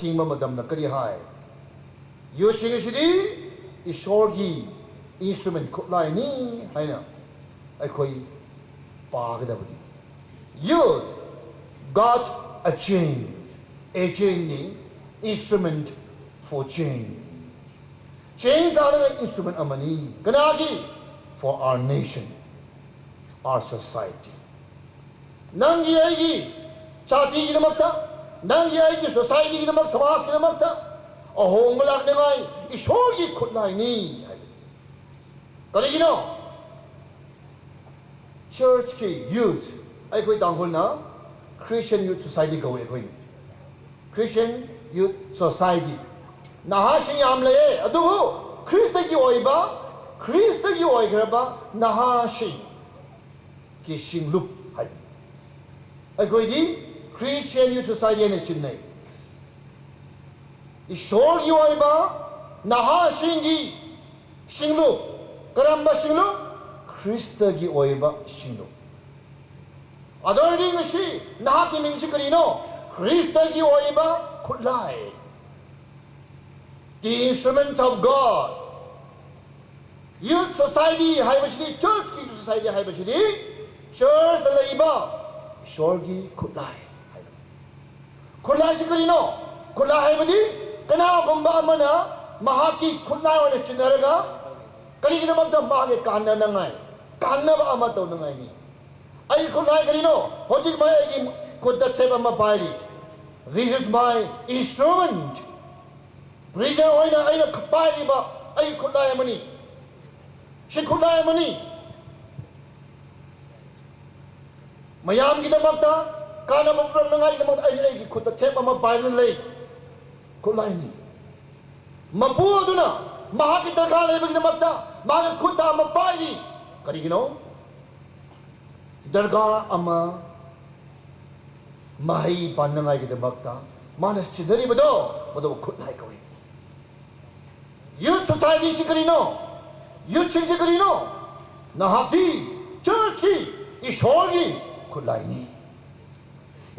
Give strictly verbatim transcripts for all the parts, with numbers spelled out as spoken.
ꯊꯤꯡꯕ ꯃꯇꯝꯗ ꯀꯔꯤ ꯍꯥꯏ? Youthꯁꯤꯡ ꯑꯁꯤꯗꯤ ꯏꯁꯣꯔꯒꯤ instrument, ꯈꯨꯠꯂꯥꯏꯅꯤ ꯍꯥꯏꯅ ꯑꯩꯈꯣꯏ ꯄꯥꯒꯗꯕꯅꯤ꯫ Youth, God's agent, agentꯅꯤ, instrument for change. Change ꯂꯥꯛꯅꯕ instrument ꯑꯃꯅꯤ꯫ ꯀꯅꯥꯒꯤ? For our nation, our society. ꯅꯪꯒꯤ ꯑꯩꯒꯤ ꯖꯥꯇꯤꯒꯤꯗꯃꯛꯇ, ꯅꯪꯒꯤ ꯑꯩꯒꯤ societyꯒꯤꯗꯃꯛ, ꯁꯃꯥꯖꯀꯤꯗꯃꯛꯇ ꯑꯍꯣꯡꯕ ꯂꯥꯛꯅꯉꯥꯏ ꯏꯁꯣꯔꯒꯤ ꯈꯨꯠꯂꯥꯏꯅꯤ ꯍꯥꯏꯕꯅꯤ꯫ ꯀꯔꯤꯒꯤꯅꯣ? Churchꯀꯤ youth, ꯑꯩꯈꯣꯏ ꯇꯥꯡꯈꯨꯜꯅ Christian Youth Society ꯀꯧꯏ ꯑꯩꯈꯣꯏꯅ꯫ Christian Youth Society꯫ ꯅꯍꯥꯁꯤꯡ ꯌꯥꯝ ꯂꯩꯌꯦ, ꯑꯗꯨꯕꯨ ꯈ꯭ꯔꯤꯁꯇꯒꯤ ꯑꯣꯏꯕ, ꯈ꯭ꯔꯤꯁꯇꯒꯤ ꯑꯣꯏꯈ꯭ꯔꯕ ꯅꯍꯥꯁꯤꯡꯒꯤ ꯁꯤꯡꯂꯨꯞ ꯍꯥꯏꯕ꯫ ꯑꯩꯈꯣꯏꯗꯤ Christian Youth Society ꯍꯥꯏꯅ ꯆꯤꯡꯅꯩ꯫ ꯏꯁꯣꯔꯒꯤ ꯑꯣꯏꯕ ꯅꯍꯥꯁꯤꯡꯒꯤ ꯁꯤꯡꯂꯨꯞ꯫ ꯀꯔꯝꯕ ꯁꯤꯡꯂꯨꯞ? ꯈ꯭ꯔꯤꯁꯇꯒꯤ ꯑꯣꯏꯕ ꯁꯤꯡꯂꯨꯞ꯫ ꯑꯗꯨ ꯑꯣꯏꯔꯗꯤ ꯉꯁꯤ ꯅꯍꯥꯛꯀꯤ ꯃꯤꯡꯁꯤ ꯀꯔꯤꯅꯣ? ꯈ꯭ꯔꯤꯁꯇꯒꯤ ꯑꯣꯏꯕ ꯈꯨꯠꯂꯥꯏ꯫ The instrument of God. Youth Society ꯍꯥꯏꯕꯁꯤꯗꯤ, churchꯀꯤ Youth Society ꯍꯥꯏꯕꯁꯤꯗꯤ churchꯇ ꯂꯩꯕ ꯏꯁꯣꯔꯒꯤ ꯈꯨꯠꯂꯥꯏ ꯍꯥꯏꯕꯅꯤ꯫ ꯈꯨꯠꯂꯥꯏꯁꯤ ꯀꯔꯤꯅꯣ? ꯈꯨꯠꯂꯥꯏ ꯍꯥꯏꯕꯗꯤ ꯀꯅꯥꯒꯨꯝꯕ ꯑꯃꯅ ꯃꯍꯥꯛꯀꯤ ꯈꯨꯠꯂꯥꯏ ꯑꯣꯏꯅ ꯁꯤꯖꯤꯟꯅꯔꯒ ꯀꯔꯤꯒꯤꯗꯃꯛꯇ? ꯃꯥꯒꯤ ꯀꯥꯟꯅꯅꯉꯥꯏ, ꯀꯥꯟꯅꯕ ꯑꯃ ꯇꯧꯅꯉꯥꯏꯅꯤ꯫ ꯑꯩ ꯈꯨꯠꯂꯥꯏ ꯀꯔꯤꯅꯣ? ꯍꯧꯖꯤꯛ ꯃꯥ ꯑꯩꯒꯤ ꯈꯨꯠꯇ ꯇꯦꯞ ꯑꯃ ꯄꯥꯏꯔꯤ꯫ This is my instrument. Preacher ꯑꯣꯏꯅ ꯑꯩꯅ ꯄꯥꯏꯔꯤꯕ ꯑꯩꯒꯤ ꯈꯨꯠꯂꯥꯏ ꯑꯃꯅꯤ꯫ ꯁꯤ ꯈꯨꯠꯂꯥꯏ ꯑꯃꯅꯤ꯫ ꯃꯌꯥꯝꯒꯤꯗꯃꯛꯇ ꯀꯥꯟꯅꯕ ꯄꯨꯔꯛꯅꯉꯥꯏꯒꯤꯗꯃꯛꯇ ꯑꯩꯅ ꯑꯩꯒꯤ ꯈꯨꯠꯇ ꯇꯦꯞ ꯑꯃ ꯄꯥꯏꯗꯨꯅ ꯂꯩ꯫ ꯈꯨꯠꯂꯥꯏꯅꯤ꯫ ꯃꯄꯨ ꯑꯗꯨꯅ ꯃꯍꯥꯛꯀꯤ ꯗꯔꯀꯥꯔ ꯂꯩꯕꯒꯤꯗꯃꯛꯇ ꯃꯥꯒꯤ ꯈꯨꯠꯇ ꯑꯃ ꯄꯥꯏꯔꯤ꯫ ꯀꯔꯤꯒꯤꯅꯣ? ꯗꯔꯀꯥꯔ ꯑꯃ ꯃꯍꯩ ꯄꯥꯟꯅꯉꯥꯏꯒꯤꯗꯃꯛꯇ ꯃꯥꯅ ꯁꯤꯖꯤꯟꯅꯔꯤꯕꯗꯣ, ꯃꯗꯨꯕꯨ ꯈꯨꯠꯂꯥꯏ ꯀꯧꯏ꯫ Youth Societyꯁꯤ ꯀꯔꯤꯅꯣ? Youthꯁꯤꯡꯁꯤ ꯀꯔꯤꯅꯣ? ꯅꯍꯥꯛꯇꯤ churchꯀꯤ, ꯏꯁꯣꯔꯒꯤ ꯈꯨꯠꯂꯥꯏꯅꯤ꯫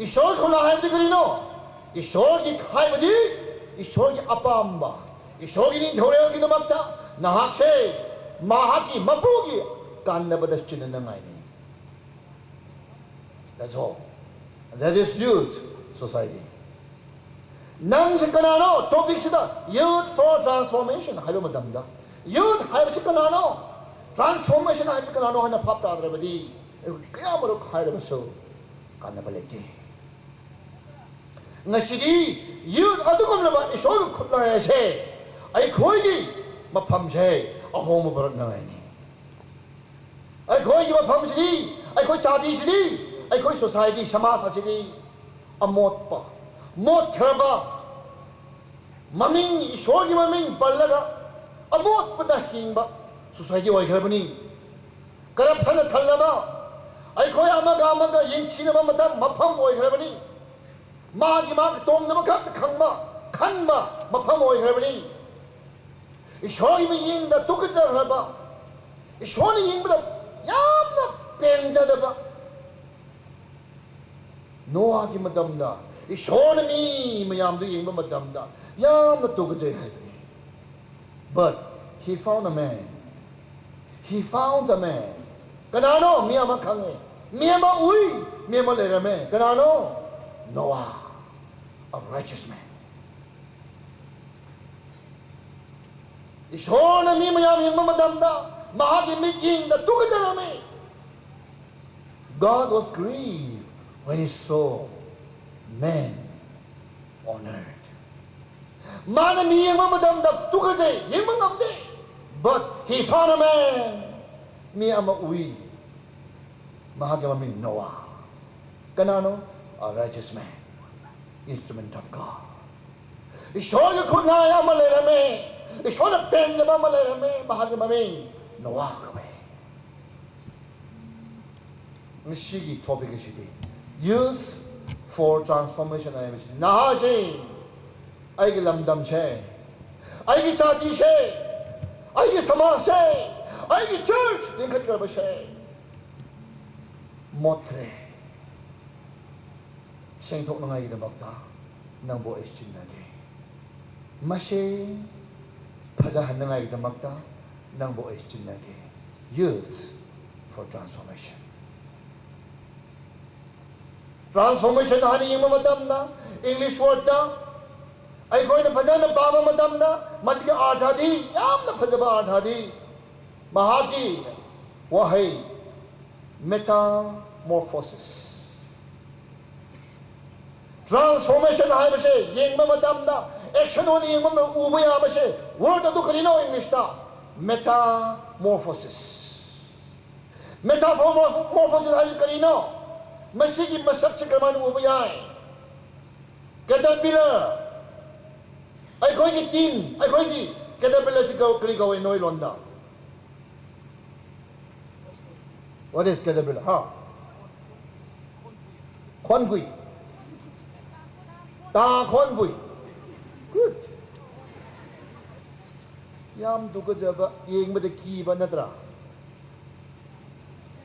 ꯏꯁꯣꯔꯒꯤ ꯈꯨꯠꯂꯥꯏ ꯍꯥꯏꯕꯗꯤ ꯀꯔꯤꯅꯣ? ꯏꯁꯣꯔꯒꯤ ꯍꯥꯏꯕꯗꯤ ꯏꯁꯣꯔꯒꯤ ꯑꯄꯥꯝꯕ, ꯏꯁꯣꯔꯒꯤ ꯅꯤꯡꯊꯧꯔꯦꯜꯒꯤꯗꯃꯛꯇ ꯅꯍꯥꯛꯁꯦ ꯃꯍꯥꯛꯀꯤ ꯃꯄꯨꯒꯤ ꯀꯥꯟꯅꯕꯗ ꯁꯤꯖꯤꯟꯅꯅꯉꯥꯏꯅꯤ꯫ That's all. That is youth society. ꯅꯪꯁꯦ ꯀꯅꯥꯅꯣ? Topic ꯁꯤꯗ Youth for Transformation ꯍꯥꯏꯕ ꯃꯇꯝꯗ, youth ꯍꯥꯏꯕꯁꯤ ꯀꯅꯥꯅꯣ, transformation ꯍꯥꯏꯕꯁꯤ ꯀꯅꯥꯅꯣ ꯍꯥꯏꯅ ꯚꯥꯞ ꯇꯥꯗ꯭ꯔꯕꯗꯤ ꯑꯩꯈꯣꯏ ꯀꯌꯥꯃꯔꯨꯛ ꯍꯥꯏꯔꯕꯁꯨ ꯀꯥꯟꯅꯕ ꯂꯩꯇꯦ꯫ ꯉꯁꯤꯗꯤ youth ꯑꯗꯨꯒꯨꯝꯂꯕ ꯏꯁꯣꯔꯒꯤ ꯈꯨꯠꯂꯥꯏ ꯑꯁꯦ ꯑꯩꯈꯣꯏꯒꯤ ꯃꯐꯝꯁꯦ ꯑꯍꯣꯡꯕ ꯄꯨꯔꯛꯅꯉꯥꯏꯅꯤ꯫ ꯑꯩꯈꯣꯏꯒꯤ ꯃꯐꯝꯁꯤꯗꯤ, ꯑꯩꯈꯣꯏ ꯖꯥꯇꯤꯁꯤꯗꯤ, ꯑꯩꯈꯣꯏ society, ꯁꯃꯥꯖ ꯑꯁꯤꯗꯤ ꯑꯃꯣꯠꯄ, ꯃꯣꯠꯈ꯭ꯔꯕ, ꯃꯃꯤꯡ, ꯏꯁꯣꯔꯒꯤ ꯃꯃꯤꯡ ꯄꯜꯂꯒ ꯑꯃꯣꯠꯄꯗ ꯍꯤꯡꯕ society ꯑꯣꯏꯈ꯭ꯔꯕꯅꯤ꯫ Corruption ꯅ ꯊꯜꯂꯕ, ꯑꯩꯈꯣꯏ ꯑꯃꯒ ꯑꯃꯒ ꯌꯦꯡꯊꯤꯅꯕ ꯃꯇꯝ, ꯃꯐꯝ ꯑꯣꯏꯈ꯭ꯔꯕꯅꯤ꯫ ꯃꯥꯒꯤ ꯃꯥꯒꯤ ꯇꯣꯡꯖꯕ ꯈꯛꯇ ꯈꯪꯕ, ꯈꯟꯕ ꯃꯐꯝ ꯑꯣꯏꯈ꯭ꯔꯕꯅꯤ꯫ ꯏꯁꯣꯔꯒꯤ ꯃꯤꯠꯌꯦꯡꯗ ꯇꯨꯀꯠꯆꯈ꯭ꯔꯕ, ꯏꯁꯣꯔꯅ ꯌꯦꯡꯕꯗ ꯌꯥꯝꯅ ꯄꯦꯟꯖꯗꯕ, ꯅꯣꯋꯥꯒꯤ ꯃꯇꯝꯗ ꯏꯁꯣꯔꯅ ꯃꯤ ꯃꯌꯥꯝꯗꯨ ꯌꯦꯡꯕ ꯃꯇꯝꯗ ꯌꯥꯝꯅ ꯇꯨꯀꯠꯆꯩ ꯍꯥꯏꯕꯅꯤ꯫ But he found a man. He found a man. ꯀꯅꯥꯅꯣ? ꯃꯤ ꯑꯃ ꯈꯪꯉꯦ, ꯃꯤ ꯑꯃ ꯎꯏ, ꯃꯤ ꯑꯃ ꯂꯩꯔꯝꯃꯦ꯫ ꯀꯅꯥꯅꯣ? Noah, a righteous man. ꯏꯁꯣꯔꯅ ꯃꯤ ꯃꯌꯥꯝ ꯌꯦꯡꯕ ꯃꯇꯝꯗ ꯃꯍꯥꯛꯀꯤ ꯃꯤꯠꯌꯦꯡꯗ ꯇꯨꯀꯠꯆꯔꯝꯃꯤ꯫ God was grieved when he saw man on earth. ꯃꯥꯅ ꯃꯤ ꯌꯦꯡꯕ ꯃꯇꯝꯗ ꯇꯨꯀꯠꯆꯩ, ꯌꯦꯡꯕ ꯉꯝꯗꯦ꯫ But he found a man. ꯃꯤ ꯑꯃ ꯎꯏ꯫ ꯃꯍꯥꯛꯀꯤ ꯃꯃꯤꯡ ꯅꯣꯋꯥ꯫ ꯀꯅꯥꯅꯣ? A righteous man, instrument of God. ꯏꯁꯣꯔꯒꯤ ꯈꯨꯠꯂꯥꯏ ꯑꯃ ꯂꯩꯔꯝꯃꯦ, ꯏꯁꯣꯔꯅ ꯄꯦꯟꯖꯕ ꯑꯃ ꯂꯩꯔꯝꯃꯦ, ꯃꯍꯥꯛꯀꯤ ꯃꯃꯤꯡ ꯅꯣꯋꯥ ꯀꯧꯋꯦ꯫ ꯉꯁꯤꯒꯤ topic ꯑꯁꯤꯗꯤ Youth for Transformation ꯍꯥꯏꯕꯁꯤꯅꯤ꯫ ꯅꯍꯥꯁꯤꯡ, ꯑꯩꯒꯤ ꯂꯝꯗꯝꯁꯦ, ꯑꯩꯒꯤ ꯖꯥꯇꯤꯁꯦ, ꯑꯩꯒꯤ ꯁꯃꯥꯖꯁꯦ, ꯑꯩꯒꯤ church ꯂꯤꯡꯈꯠꯈ꯭ꯔꯕꯁꯦ ꯃꯣꯠꯈ꯭ꯔꯦ꯫ ꯁꯦꯡꯊꯣꯛꯅꯉꯥꯏꯒꯤꯗꯃꯛꯇ ꯅꯪꯕꯨ ꯑꯩ ꯁꯤꯖꯤꯟꯅꯒꯦ꯫ ꯃꯁꯦ ꯐꯖꯍꯟꯅꯉꯥꯏꯒꯤꯗꯃꯛꯇ ꯅꯪꯕꯨ ꯑꯩ ꯁꯤꯖꯤꯟꯅꯒꯦ꯫ Use for transformation. Transformation ꯍꯥꯏꯅ ꯌꯦꯡꯕ ꯃꯇꯝꯗ, English wordꯇ ꯑꯩꯈꯣꯏꯅ ꯐꯖꯅ ꯄꯥꯕ ꯃꯇꯝꯗ, ꯃꯁꯤꯒꯤ ꯑꯥꯔꯊꯗꯤ ꯌꯥꯝꯅ ꯐꯖꯕ ꯑꯥꯔꯊꯗꯤ, ꯃꯍꯥꯛꯀꯤ ꯋꯥꯍꯩ metamorphosis, transformation ꯍꯥꯏꯕꯁꯦ ꯌꯦꯡꯕ ꯃꯇꯝꯗ, action ꯑꯣꯏꯅ ꯌꯦꯡꯕ ꯃꯇꯝꯗ ꯎꯕ ꯌꯥꯕꯁꯦ, word ꯑꯗꯨ ꯀꯔꯤꯅꯣ? Englishꯇ metamorphosis꯫ Metamorphosis ꯍꯥꯏꯕꯁꯤ ꯀꯔꯤꯅꯣ? ꯃꯁꯤꯒꯤ ꯃꯁꯛꯁꯦ ꯀꯔꯝꯍꯥꯏꯅ ꯎꯕ ꯌꯥꯏ? Caterpillar, ꯑꯩꯈꯣꯏꯒꯤ ꯇꯤꯟ, ꯑꯩꯈꯣꯏꯒꯤ caterpillarꯁꯤ ꯀꯧ-, ꯀꯔꯤ ꯀꯧꯋꯦ ꯅꯣꯏ ꯂꯣꯟꯗ? What is caterpillar? ꯍꯥ? ꯈꯣꯟꯒꯨꯏ꯫ ꯇꯥ ꯈꯣꯟꯕꯨꯏ꯫ Good. ꯌꯥꯝ ꯇꯨꯀꯠꯆꯕ, ꯌꯦꯡꯕꯗ ꯀꯤꯕ ꯅꯠꯇ꯭ꯔꯥ?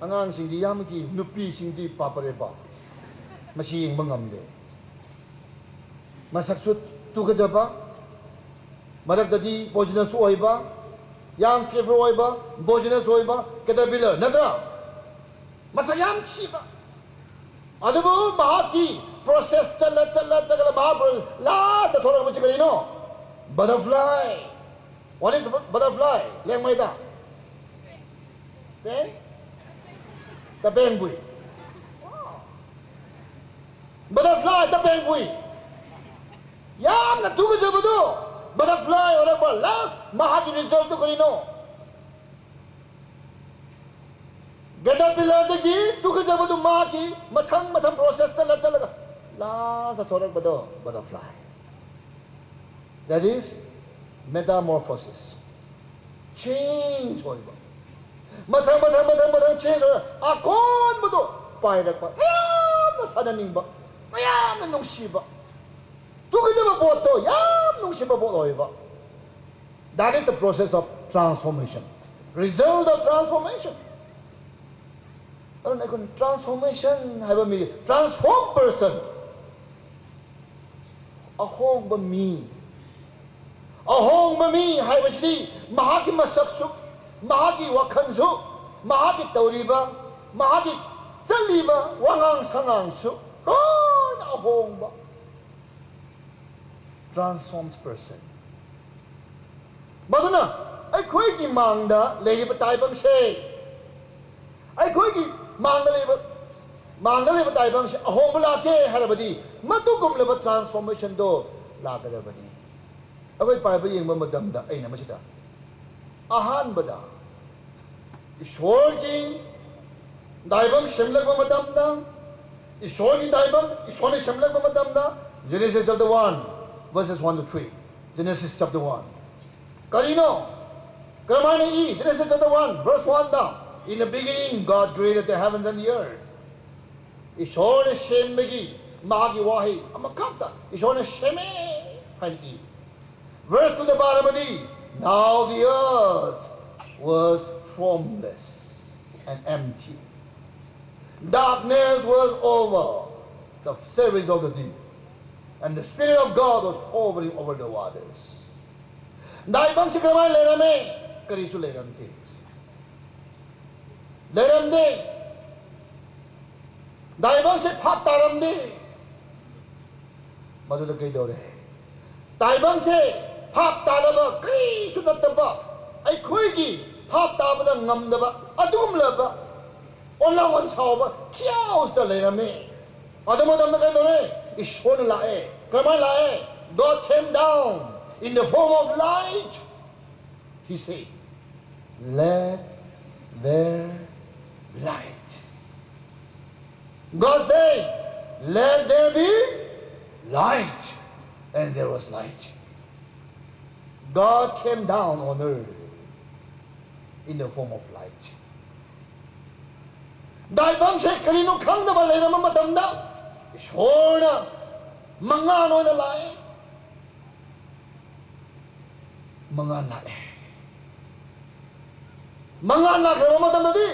ꯑꯉꯥꯡꯁꯤꯡꯗꯤ ꯌꯥꯝ ꯀꯤ, ꯅꯨꯄꯤꯁꯤꯡꯗꯤ ꯄꯥꯄꯔꯦꯕ꯫ ꯃꯁꯤ ꯌꯦꯡꯕ ꯉꯝꯗꯦ꯫ ꯃꯁꯛꯁꯨ ꯇꯨꯀꯠꯆꯕ, ꯃꯔꯛꯇꯗꯤ poisonous ꯑꯣꯏꯕ, ꯌꯥꯝ fearful ꯑꯣꯏꯕ, poisonous ꯑꯣꯏꯕ caterpillar ꯅꯠꯇ꯭ꯔꯥ? ꯃꯁꯛ ꯌꯥꯝ ꯊꯤꯕ꯫ ꯑꯗꯨꯕꯨ ꯃꯍꯥꯛꯀꯤ process ꯆꯠꯂ, ꯆꯠꯂ, ꯆꯠꯂ, ꯃꯍꯥꯛ pro-, lastꯇ ꯊꯣꯛꯂꯛꯄꯁꯤ ꯀꯔꯤꯅꯣ? Butterfly. What is bu-, butterfly? ꯂꯦꯡꯃꯩꯗ? ꯄꯦꯡ? ꯇꯄꯦꯡꯕꯨꯏ꯫ Butterfly, ꯇꯄꯦꯡꯕꯨꯏ꯫ ꯌꯥꯝꯅ ꯇꯨꯀꯠꯆꯕꯗꯨ butterfly ꯑꯣꯏꯔꯛꯄ, last ꯃꯍꯥꯛꯀꯤ resultꯇꯨ ꯀꯔꯤꯅꯣ? Caterpillarꯗꯒꯤ ꯇꯨꯀꯠꯆꯕꯗꯨ ꯃꯍꯥꯛꯀꯤ ꯃꯊꯪ ꯃꯊꯪ process ꯆꯠꯂ ꯆꯠꯂꯒ lastꯇ ꯊꯣꯔꯛꯄꯗꯣ butterfly꯫ That is metamorphosis. Change ꯑꯣꯏꯕ꯫ ꯃꯊꯪ, ꯃꯊꯪ, ꯃꯊꯪ, ꯃꯊꯪ change ꯑꯣꯏꯕ꯫ ꯑꯀꯣꯟꯕꯗꯣ ꯄꯥꯏꯔꯛꯄ꯫ ꯃꯌꯥꯝꯅ ꯁꯥꯟꯅꯅꯤꯡꯕ, ꯃꯌꯥꯝꯅ ꯅꯨꯡꯁꯤꯕ꯫ ꯇꯨꯀꯠꯆꯕ ꯄꯣꯠꯇꯣ ꯌꯥꯝ ꯅꯨꯡꯁꯤꯕ ꯄꯣꯠ ꯑꯣꯏꯕ꯫ That is the process of transformation. Result of transformation. ꯑꯗꯨꯅ ꯑꯩꯈꯣꯏꯅ transformation ꯍꯥꯏꯕ ꯃꯤ, transform person. ꯑꯍꯣꯡꯕ ꯃꯤ, ꯑꯍꯣꯡꯕ ꯃꯤ ꯍꯥꯏꯕꯁꯤꯗꯤ ꯃꯍꯥꯛꯀꯤ ꯃꯁꯛꯁꯨ, ꯃꯍꯥꯛꯀꯤ ꯋꯥꯈꯜꯁꯨ, ꯃꯍꯥꯛꯀꯤ ꯇꯧꯔꯤꯕ, ꯃꯍꯥꯛꯀꯤ ꯆꯠꯂꯤꯕ ꯋꯥꯉꯥꯡ ꯁꯉꯥꯡꯁꯨ ꯂꯣꯏꯅ ꯑꯍꯣꯡꯕ, transformed person꯫ ꯃꯗꯨꯅ ꯑꯩꯈꯣꯏꯒꯤ ꯃꯥꯡꯗ ꯂꯩꯔꯤꯕ ꯇꯥꯏꯕꯪꯁꯦ, ꯑꯩꯈꯣꯏꯒꯤ ꯃꯥꯡꯗ ꯂꯩꯕ, ꯃꯥꯡꯗ ꯂꯩꯕ ꯇꯥꯏꯕꯪꯁꯦ ꯑꯍꯣꯡꯕ ꯂꯥꯛꯀꯦ ꯍꯥꯏꯔꯕꯗꯤ ꯃꯗꯨꯒꯨꯝꯂꯕ transformationꯗꯣ ꯂꯥꯛꯀꯗꯕꯅꯤ꯫ ꯑꯩꯈꯣꯏ ꯕꯥꯏꯕꯜ ꯌꯦꯡꯕ ꯃꯇꯝꯗ ꯑꯩꯅ ꯃꯁꯤꯗ ꯑꯍꯥꯟꯕꯗ ꯏꯁꯣꯔꯒꯤ ꯇꯥꯏꯕꯪ ꯁꯦꯝꯂꯛꯄ ꯃꯇꯝꯗ, ꯏꯁꯣꯔꯒꯤ ꯇꯥꯏꯕꯪ ꯏꯁꯣꯔꯅ ꯁꯦꯝꯂꯛꯄ ꯃꯇꯝꯗ, Genesis chapter one, verses one to three꯫ Genesis chapter one꯫ ꯀꯔꯤꯅꯣ? ꯀꯔꯝꯍꯥꯏꯅ E? Genesis chapter one, verse oneꯗ, "In the beginning, God created the heavens and the earth." ꯏꯁꯣꯔꯅ ꯁꯦꯝꯕꯒꯤ ꯃꯥꯒꯤ ꯋꯥꯍꯩ ꯑꯃꯈꯛꯇ ꯏꯁꯣꯔꯅ ꯁꯦꯝꯃꯦ ꯍꯥꯏꯅ E. Verse twoꯗ ꯄꯥꯔꯕꯗꯤ, "Now the earth was formless and empty. Darkness was over the surface of the deep. And the Spirit of God was hovering over the waters." ꯇꯥꯏꯕꯪꯁꯤ ꯀꯔꯝꯍꯥꯏꯅ ꯂꯩꯔꯝꯃꯦ? ꯀꯔꯤꯁꯨ ꯂꯩꯔꯝꯗꯦ꯫ ꯂꯩꯔꯝꯗꯦ꯫ ꯇꯥꯏꯕꯪꯁꯦ ꯚꯥꯞ ꯇꯥꯔꯝꯗꯦ꯫ ꯃꯗꯨꯗ ꯀꯩꯗꯧꯔꯦ? ꯇꯥꯏꯕꯪꯁꯦ ꯚꯥꯞ ꯇꯥꯗꯕ, ꯀꯔꯤꯁꯨ ꯅꯠꯇꯕ, ꯑꯩꯈꯣꯏꯒꯤ ꯚꯥꯞ ꯇꯥꯕꯗ ꯉꯝꯗꯕ ꯑꯗꯨꯒꯨꯝꯂꯕ ꯑꯣꯟꯂꯥꯡ ꯑꯣꯟꯁꯥꯎꯕ chaosꯇ ꯂꯩꯔꯝꯃꯦ꯫ ꯑꯗꯨ ꯃꯇꯝꯗ ꯀꯩꯗꯧꯔꯦ? ꯏꯁꯣꯔꯅ ꯂꯥꯛꯑꯦ꯫ ꯀꯔꯝꯍꯥꯏꯅ ꯂꯥꯛꯑꯦ? God came down in the form of light. He said, "Let there be light." God said, "Let there be light." And there was light. God came down on earth in the form of light. ꯇꯥꯏꯕꯪꯁꯦ ꯀꯔꯤꯅꯣ ꯈꯪꯗꯕ ꯂꯩꯔꯝꯕ ꯃꯇꯝꯗ ꯏꯁꯣꯔꯅ ꯃꯉꯥꯜ ꯑꯣꯏꯅ ꯂꯥꯛꯑꯦ꯫ ꯃꯉꯥꯜ ꯂꯥꯛꯑꯦ꯫ ꯃꯉꯥꯜ ꯂꯥꯛꯈ꯭ꯔꯕ ꯃꯇꯝꯗꯗꯤ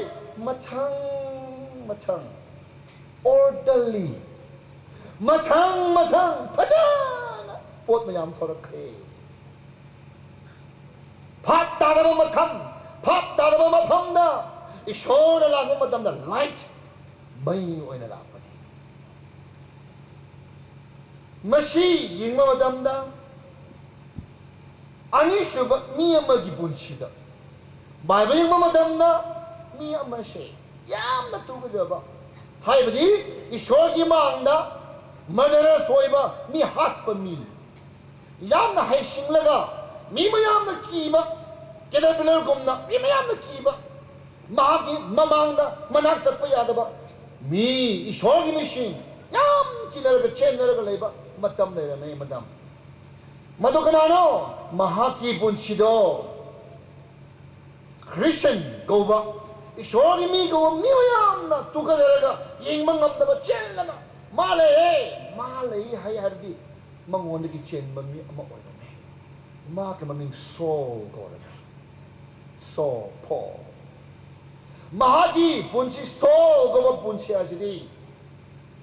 ꯃꯊꯪ ꯃꯊꯪ, orderly, ꯃꯊꯪ ꯃꯊꯪ ꯐꯖꯅ ꯄꯣꯠ ꯃꯌꯥꯝ ꯊꯣꯔꯛꯈ꯭ꯔꯦ꯫ ꯚꯥꯞ ꯇꯥꯗꯕ ꯃꯐꯝ, ꯚꯥꯞ ꯇꯥꯗꯕ ꯃꯐꯝꯗ ꯏꯁꯣꯔꯅ ꯂꯥꯛꯄ ꯃꯇꯝꯗ light, ꯃꯩ ꯑꯣꯏꯅ ꯂꯥꯛꯄꯅꯤ꯫ ꯃꯁꯤ ꯌꯦꯡꯕ ꯃꯇꯝꯗ ꯑꯅꯤꯁꯨꯕ ꯃꯤ ꯑꯃꯒꯤ ꯄꯨꯟꯁꯤꯗ ꯕꯥꯏꯕꯜ ꯌꯦꯡꯕ ꯃꯇꯝꯗ ꯃꯤ ꯑꯃꯁꯦ ꯌꯥꯝꯅ ꯇꯨꯀꯠꯆꯕ, ꯍꯥꯏꯕꯗꯤ ꯏꯁꯣꯔꯒꯤ ꯃꯥꯡꯗ murderous ꯑꯣꯏꯕ, ꯃꯤ ꯍꯥꯠꯄ ꯃꯤ, ꯌꯥꯝꯅ ꯍꯩꯁꯤꯡꯂꯒ ꯃꯤ ꯃꯌꯥꯝꯅ ꯀꯤꯕ, caterpillarꯒꯨꯝꯅ ꯃꯤ ꯃꯌꯥꯝꯅ ꯀꯤꯕ, ꯃꯍꯥꯛꯀꯤ ꯃꯃꯥꯡꯗ ꯃꯅꯥꯛ ꯆꯠꯄ ꯌꯥꯗꯕ ꯃꯤ, ꯏꯁꯣꯔꯒꯤ ꯃꯤꯁꯤꯡ ꯌꯥꯝ ꯀꯤꯅꯔꯒ ꯆꯦꯟꯅꯔꯒ ꯂꯩꯕ ꯃꯇꯝ ꯂꯩꯔꯝꯃꯦ꯫ ꯃꯇꯝ ꯃꯗꯨ ꯀꯅꯥꯅꯣ? ꯃꯍꯥꯛꯀꯤ ꯄꯨꯟꯁꯤꯗꯣ Christian ꯀꯧꯕ, ꯏꯁꯣꯔꯒꯤ ꯃꯤ ꯀꯧꯕ ꯃꯤ ꯃꯌꯥꯝꯅ ꯇꯨꯀꯠꯆꯔꯒ ꯌꯦꯡꯕ ꯉꯝꯗꯕ ꯆꯦꯜꯂꯒ, "ꯃꯥ ꯂꯩꯔꯦ, ꯃꯥ ꯂꯩ" ꯍꯥꯏ ꯍꯥꯏꯔꯗꯤ ꯃꯉꯣꯟꯗꯒꯤ ꯆꯦꯟꯕ ꯃꯤ ꯑꯃ ꯑꯣꯏꯔꯝꯃꯦ꯫ ꯃꯍꯥꯛꯀꯤ ꯃꯃꯤꯡ ꯁꯣꯜ ꯀꯧꯔꯝꯃꯦ꯫ Soul, pol. ꯃꯍꯥꯛꯀꯤ ꯄꯨꯟꯁꯤ, ꯁꯣꯜ ꯀꯧꯕ ꯄꯨꯟꯁꯤ ꯑꯁꯤꯗꯤ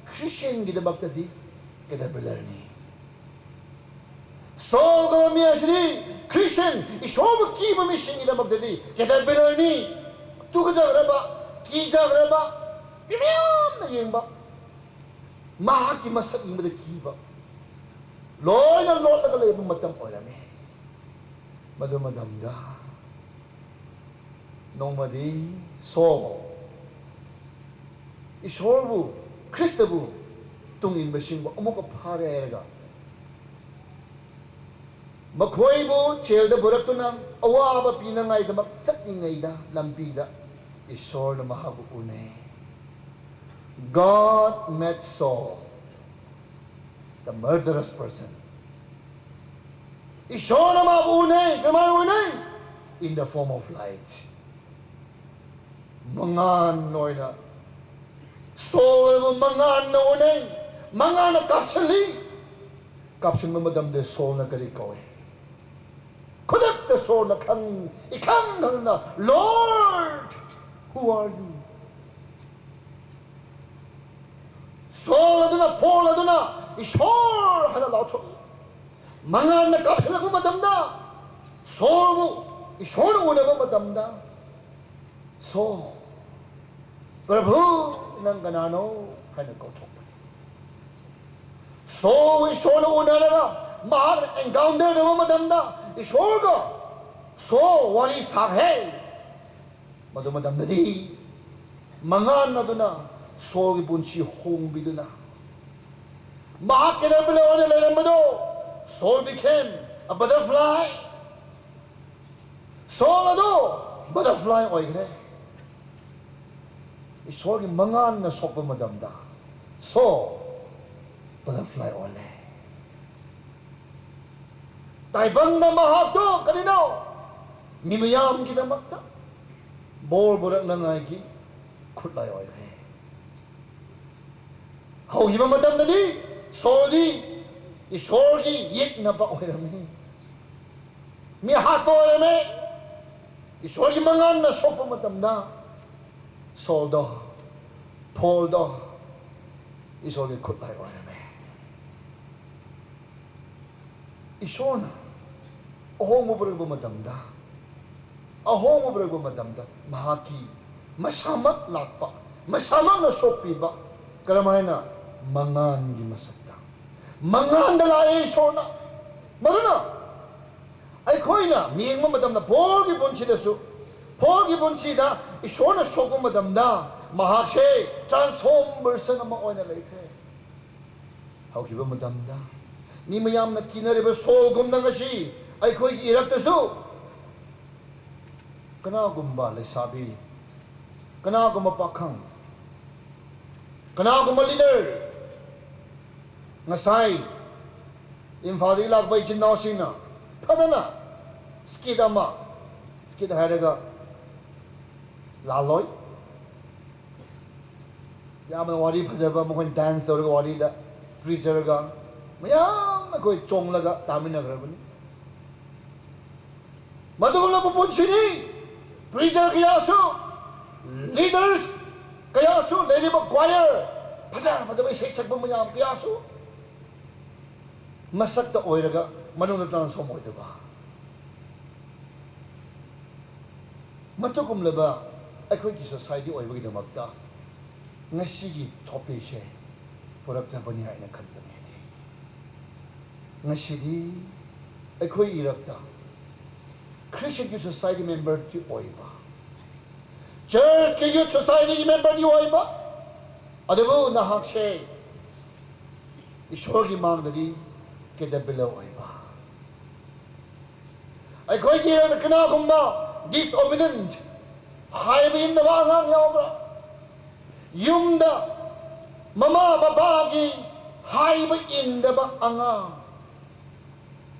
Christianꯒꯤꯗꯃꯛꯇꯗꯤ caterpillarꯅꯤ꯫ ꯁꯣꯜ ꯀꯧꯕ ꯃꯤ ꯑꯁꯤꯗꯤ Christian, ꯏꯁꯣꯔꯕꯨ ꯀꯤꯕ ꯃꯤꯁꯤꯡꯒꯤꯗꯃꯛꯇꯗꯤ caterpillarꯅꯤ꯫ ꯇꯨꯀꯠꯆꯈ꯭ꯔꯕ, ꯀꯤꯖꯈ꯭ꯔꯕ, ꯃꯤ ꯃꯌꯥꯝꯅ ꯌꯦꯡꯕ, ꯃꯍꯥꯛꯀꯤ ꯃꯁꯛ ꯌꯦꯡꯕꯗ ꯀꯤꯕ, ꯂꯣꯏꯅ ꯂꯣꯠꯂꯒ ꯂꯩꯕ ꯃꯇꯝ ꯑꯣꯏꯔꯝꯃꯤ꯫ ꯃꯗꯨ ꯃꯇꯝꯗ ꯅꯣꯡꯃꯗꯤ ꯁꯣꯜ ꯏꯁꯣꯔꯕꯨ, ꯈ꯭ꯔꯤꯁꯇꯕꯨ ꯇꯨꯡ ꯏꯟꯕꯁꯤꯡꯕꯨ ꯑꯃꯨꯛꯀ ꯐꯥꯔꯦ ꯍꯥꯏꯔꯒ, ꯃꯈꯣꯏꯕꯨ ꯖꯦꯜꯗ ꯄꯨꯔꯛꯇꯨꯅ ꯑꯋꯥꯕ ꯄꯤꯅꯉꯥꯏꯗꯃꯛ ꯆꯠꯂꯤꯉꯩꯗ ꯂꯝꯕꯤꯗ ꯏꯁꯣꯔꯅ ꯃꯍꯥꯛꯄꯨ ꯎꯅꯩ꯫ God met Saul, the murderous person. ꯏꯁꯣꯔꯅ ꯃꯥꯕꯨ ꯎꯅꯩ꯫ ꯀꯃꯥꯏꯅ ꯎꯅꯩ? In the form of light. ꯃꯉꯥꯟ ꯑꯣꯏꯅ, ꯁꯣꯜꯕꯨ ꯃꯉꯥꯟꯅ ꯎꯅꯩ꯫ ꯃꯉꯥꯟꯅ ꯀꯥꯞꯁꯤꯜꯂꯤ꯫ ꯀꯥꯞꯁꯤꯟꯕ ꯃꯇꯝꯗ ꯁꯣꯜꯅ ꯀꯔꯤ ꯀꯧꯏ? ꯈꯨꯗꯛꯇ ꯁꯣꯜꯅ ꯈꯪ-, ꯏꯈꯪ ꯈꯪꯅ, "Lord, who are you?" Saul ꯑꯗꯨꯅ, ꯄꯣꯜ ꯑꯗꯨꯅ, "ꯏꯁꯣꯔ" ꯍꯥꯏꯅ ꯂꯥꯎꯊꯣꯛꯏ꯫ ꯃꯉꯥꯜꯅ ꯀꯥꯞꯁꯤꯜꯂꯛꯄ ꯃꯇꯝꯗ, ꯁꯣꯜꯕꯨ ꯏꯁꯣꯔꯅ ꯎꯅꯕ ꯃꯇꯝꯗ, "ꯁꯣꯜ, ꯄ꯭ꯔꯚꯨ, ꯅꯪ ꯀꯅꯥꯅꯣ?" ꯍꯥꯏꯅ ꯀꯧꯊꯣꯛꯄꯅꯤ꯫ ꯁꯣꯜ ꯏꯁꯣꯔꯅ ꯎꯅꯔꯒ ꯃꯍꯥꯛꯅ ꯑꯦꯟꯀꯥꯎꯟꯇꯔ ꯇꯧꯕ ꯃꯇꯝꯗ, ꯏꯁꯣꯔꯒ ꯁꯣꯜ ꯋꯥꯔꯤ ꯁꯥꯈ꯭ꯔꯦ꯫ ꯃꯗꯨ ꯃꯇꯝꯗꯗꯤ ꯃꯉꯥꯜ ꯑꯗꯨꯅ ꯁꯣꯜꯒꯤ ꯄꯨꯟꯁꯤ ꯍꯣꯡꯕꯤꯗꯨꯅ, ꯃꯍꯥꯛ ꯀꯦꯇꯔꯄꯤꯂꯔ ꯑꯣꯏꯅ ꯂꯩꯔꯝꯕꯗꯣ, Saul became a butterfly. Saul ꯑꯗꯣ ꯕꯇꯔꯐ꯭ꯂꯥꯏ ꯑꯣꯏꯈ꯭ꯔꯦ꯫ ꯏꯁꯣꯔꯒꯤ ꯃꯉꯥꯜꯅ ꯁꯣꯛꯄ ꯃꯇꯝꯗ ꯁꯣꯜ ꯕꯇꯔꯐ꯭ꯂꯥꯏ ꯑꯣꯜꯂꯦ꯫ ꯇꯥꯏꯕꯪꯗ ꯃꯍꯥꯛꯇꯣ ꯀꯔꯤꯅꯣ? ꯃꯤ ꯃꯌꯥꯝꯒꯤꯗꯃꯛꯇ ꯕꯣꯔ ꯄꯨꯔꯛꯅꯉꯥꯏꯒꯤ ꯈꯨꯠꯂꯥꯏ ꯑꯣꯏꯈ꯭ꯔꯦ꯫ ꯍꯧꯈꯤꯕ ꯃꯇꯝꯗꯗꯤ ꯁꯣꯜꯗꯤ ꯏꯁꯣꯔꯒꯤ ꯌꯦꯛꯅꯕ ꯑꯣꯏꯔꯝꯃꯤ꯫ ꯃꯤ ꯍꯥꯠꯄ ꯑꯣꯏꯔꯝꯃꯦ꯫ ꯏꯁꯣꯔꯒꯤ ꯃꯉꯥꯜꯅ ꯁꯣꯛꯄ ꯃꯇꯝꯗ ꯁꯣꯜꯗꯣ, ꯄꯣꯜꯗꯣ ꯏꯁꯣꯔꯒꯤ ꯈꯨꯠꯂꯥꯏ ꯑꯣꯏꯔꯝꯃꯦ꯫ ꯏꯁꯣꯔꯅ ꯑꯍꯣꯡꯕ ꯄꯨꯔꯛꯄ ꯃꯇꯝꯗ, ꯑꯍꯣꯡꯕ ꯄꯨꯔꯛꯄ ꯃꯇꯝꯗ ꯃꯍꯥꯛꯀꯤ ꯃꯁꯥꯃꯛ ꯂꯥꯛꯄ, ꯃꯁꯥꯃꯛꯅ ꯁꯣꯛꯄꯤꯕ, ꯀꯔꯝꯍꯥꯏꯅ? ꯃꯉꯥꯜꯒꯤ ꯃꯁꯛꯇ꯫ ꯃꯉꯥꯜꯗ ꯂꯥꯛꯑꯦ ꯏꯁꯣꯔꯅ꯫ ꯃꯗꯨꯅ ꯑꯩꯈꯣꯏꯅ ꯌꯦꯡꯕ ꯃꯇꯝꯗ ꯄꯣꯜꯒꯤ ꯄꯨꯟꯁꯤꯗꯁꯨ, ꯄꯣꯜꯒꯤ ꯄꯨꯟꯁꯤꯗ ꯏꯁꯣꯔꯅ ꯁꯣꯛꯄ ꯃꯇꯝꯗ ꯃꯍꯥꯛꯁꯦ ꯇ꯭ꯔꯥꯟꯁꯐꯣꯔꯝ ꯄꯔꯁꯟ ꯑꯃ ꯑꯣꯏꯅ ꯂꯩꯈ꯭ꯔꯦ꯫ ꯍꯧꯈꯤꯕ ꯃꯇꯝꯗ ꯃꯤ ꯃꯌꯥꯝꯅ ꯀꯤꯅꯔꯤꯕ ꯁꯣꯜꯒꯨꯝꯅ ꯉꯁꯤ ꯑꯩꯈꯣꯏꯒꯤ ꯏꯔꯛꯇꯁꯨ ꯀꯅꯥꯒꯨꯝꯕ ꯂꯩꯁꯥꯕꯤ, ꯀꯅꯥꯒꯨꯝꯕ ꯄꯥꯈꯪ, ꯀꯅꯥꯒꯨꯝꯕ ꯂꯤꯗꯔ, ꯉꯁꯥꯏ ꯏꯝꯐꯥꯜꯗꯒꯤ ꯂꯥꯛꯄ ꯏꯆꯤꯟ ꯏꯅꯥꯎꯁꯤꯡꯅ ꯐꯖꯅ ꯁ꯭ꯀꯤꯠ ꯑꯃ, ꯁ꯭ꯀꯤꯠ ꯍꯥꯏꯔꯒ ꯂꯥꯜꯂꯣꯏ, ꯌꯥꯝꯅ ꯋꯥꯔꯤ ꯐꯖꯕ, ꯃꯈꯣꯏꯅ ꯗꯥꯟꯁ ꯇꯧꯔꯒ ꯋꯥꯔꯤꯗ, ꯄ꯭ꯔꯤꯆꯔꯒ ꯃꯌꯥꯝ ꯑꯩꯈꯣꯏ ꯆꯣꯡꯂꯒ ꯇꯥꯃꯤꯟꯅꯈ꯭ꯔꯕꯅꯤ꯫ ꯃꯗꯨꯒꯨꯝꯂꯕ ꯄꯨꯟꯁꯤꯅꯤ꯫ ꯄ꯭ꯔꯤꯆꯔ ꯀꯌꯥꯁꯨ, ꯂꯤꯗꯔꯁ ꯀꯌꯥꯁꯨ, ꯂꯩꯔꯤꯕ ꯀ꯭ꯋꯥꯌꯔ ꯐꯖ ꯐꯖꯕ ꯏꯁꯩ ꯁꯛꯄ ꯃꯌꯥꯝ ꯀꯌꯥꯁꯨ ꯃꯁꯛꯇ ꯑꯣꯏꯔꯒ ꯃꯅꯨꯡꯗ transform ꯑꯣꯏꯗꯕ, ꯃꯇꯨꯒꯨꯝꯂꯕ ꯑꯩꯈꯣꯏꯒꯤ society ꯑꯣꯏꯕꯒꯤꯗꯃꯛꯇ ꯉꯁꯤꯒꯤ topicꯁꯦ ꯄꯨꯔꯛꯆꯕꯅꯤ ꯍꯥꯏꯅ ꯈꯟꯕꯅꯤ꯫ ꯍꯥꯏꯗꯤ ꯉꯁꯤꯗꯤ ꯑꯩꯈꯣꯏ ꯏꯔꯛꯇ Christian Youth Society memberꯗꯤ ꯑꯣꯏꯕ, churchꯀꯤ Youth Societyꯒꯤ memberꯗꯤ ꯑꯣꯏꯕ, ꯑꯗꯨꯕꯨ ꯅꯍꯥꯛꯁꯦ ꯏꯁꯣꯔꯒꯤ ꯃꯥꯡꯗꯗꯤ caterpillar ꯑꯣꯏꯕ꯫ ꯑꯩꯈꯣꯏꯒꯤ ꯏꯔꯛꯇ ꯀꯅꯥꯒꯨꯝꯕ disobedient, ꯍꯥꯏꯕ ꯏꯟꯗꯕ ꯑꯉꯥꯡ ꯌꯥꯎꯕ꯭ꯔꯥ? ꯌꯨꯝꯗ ꯃꯃꯥ ꯃꯄꯥꯒꯤ ꯍꯥꯏꯕ ꯏꯟꯗꯕ ꯑꯉꯥꯡ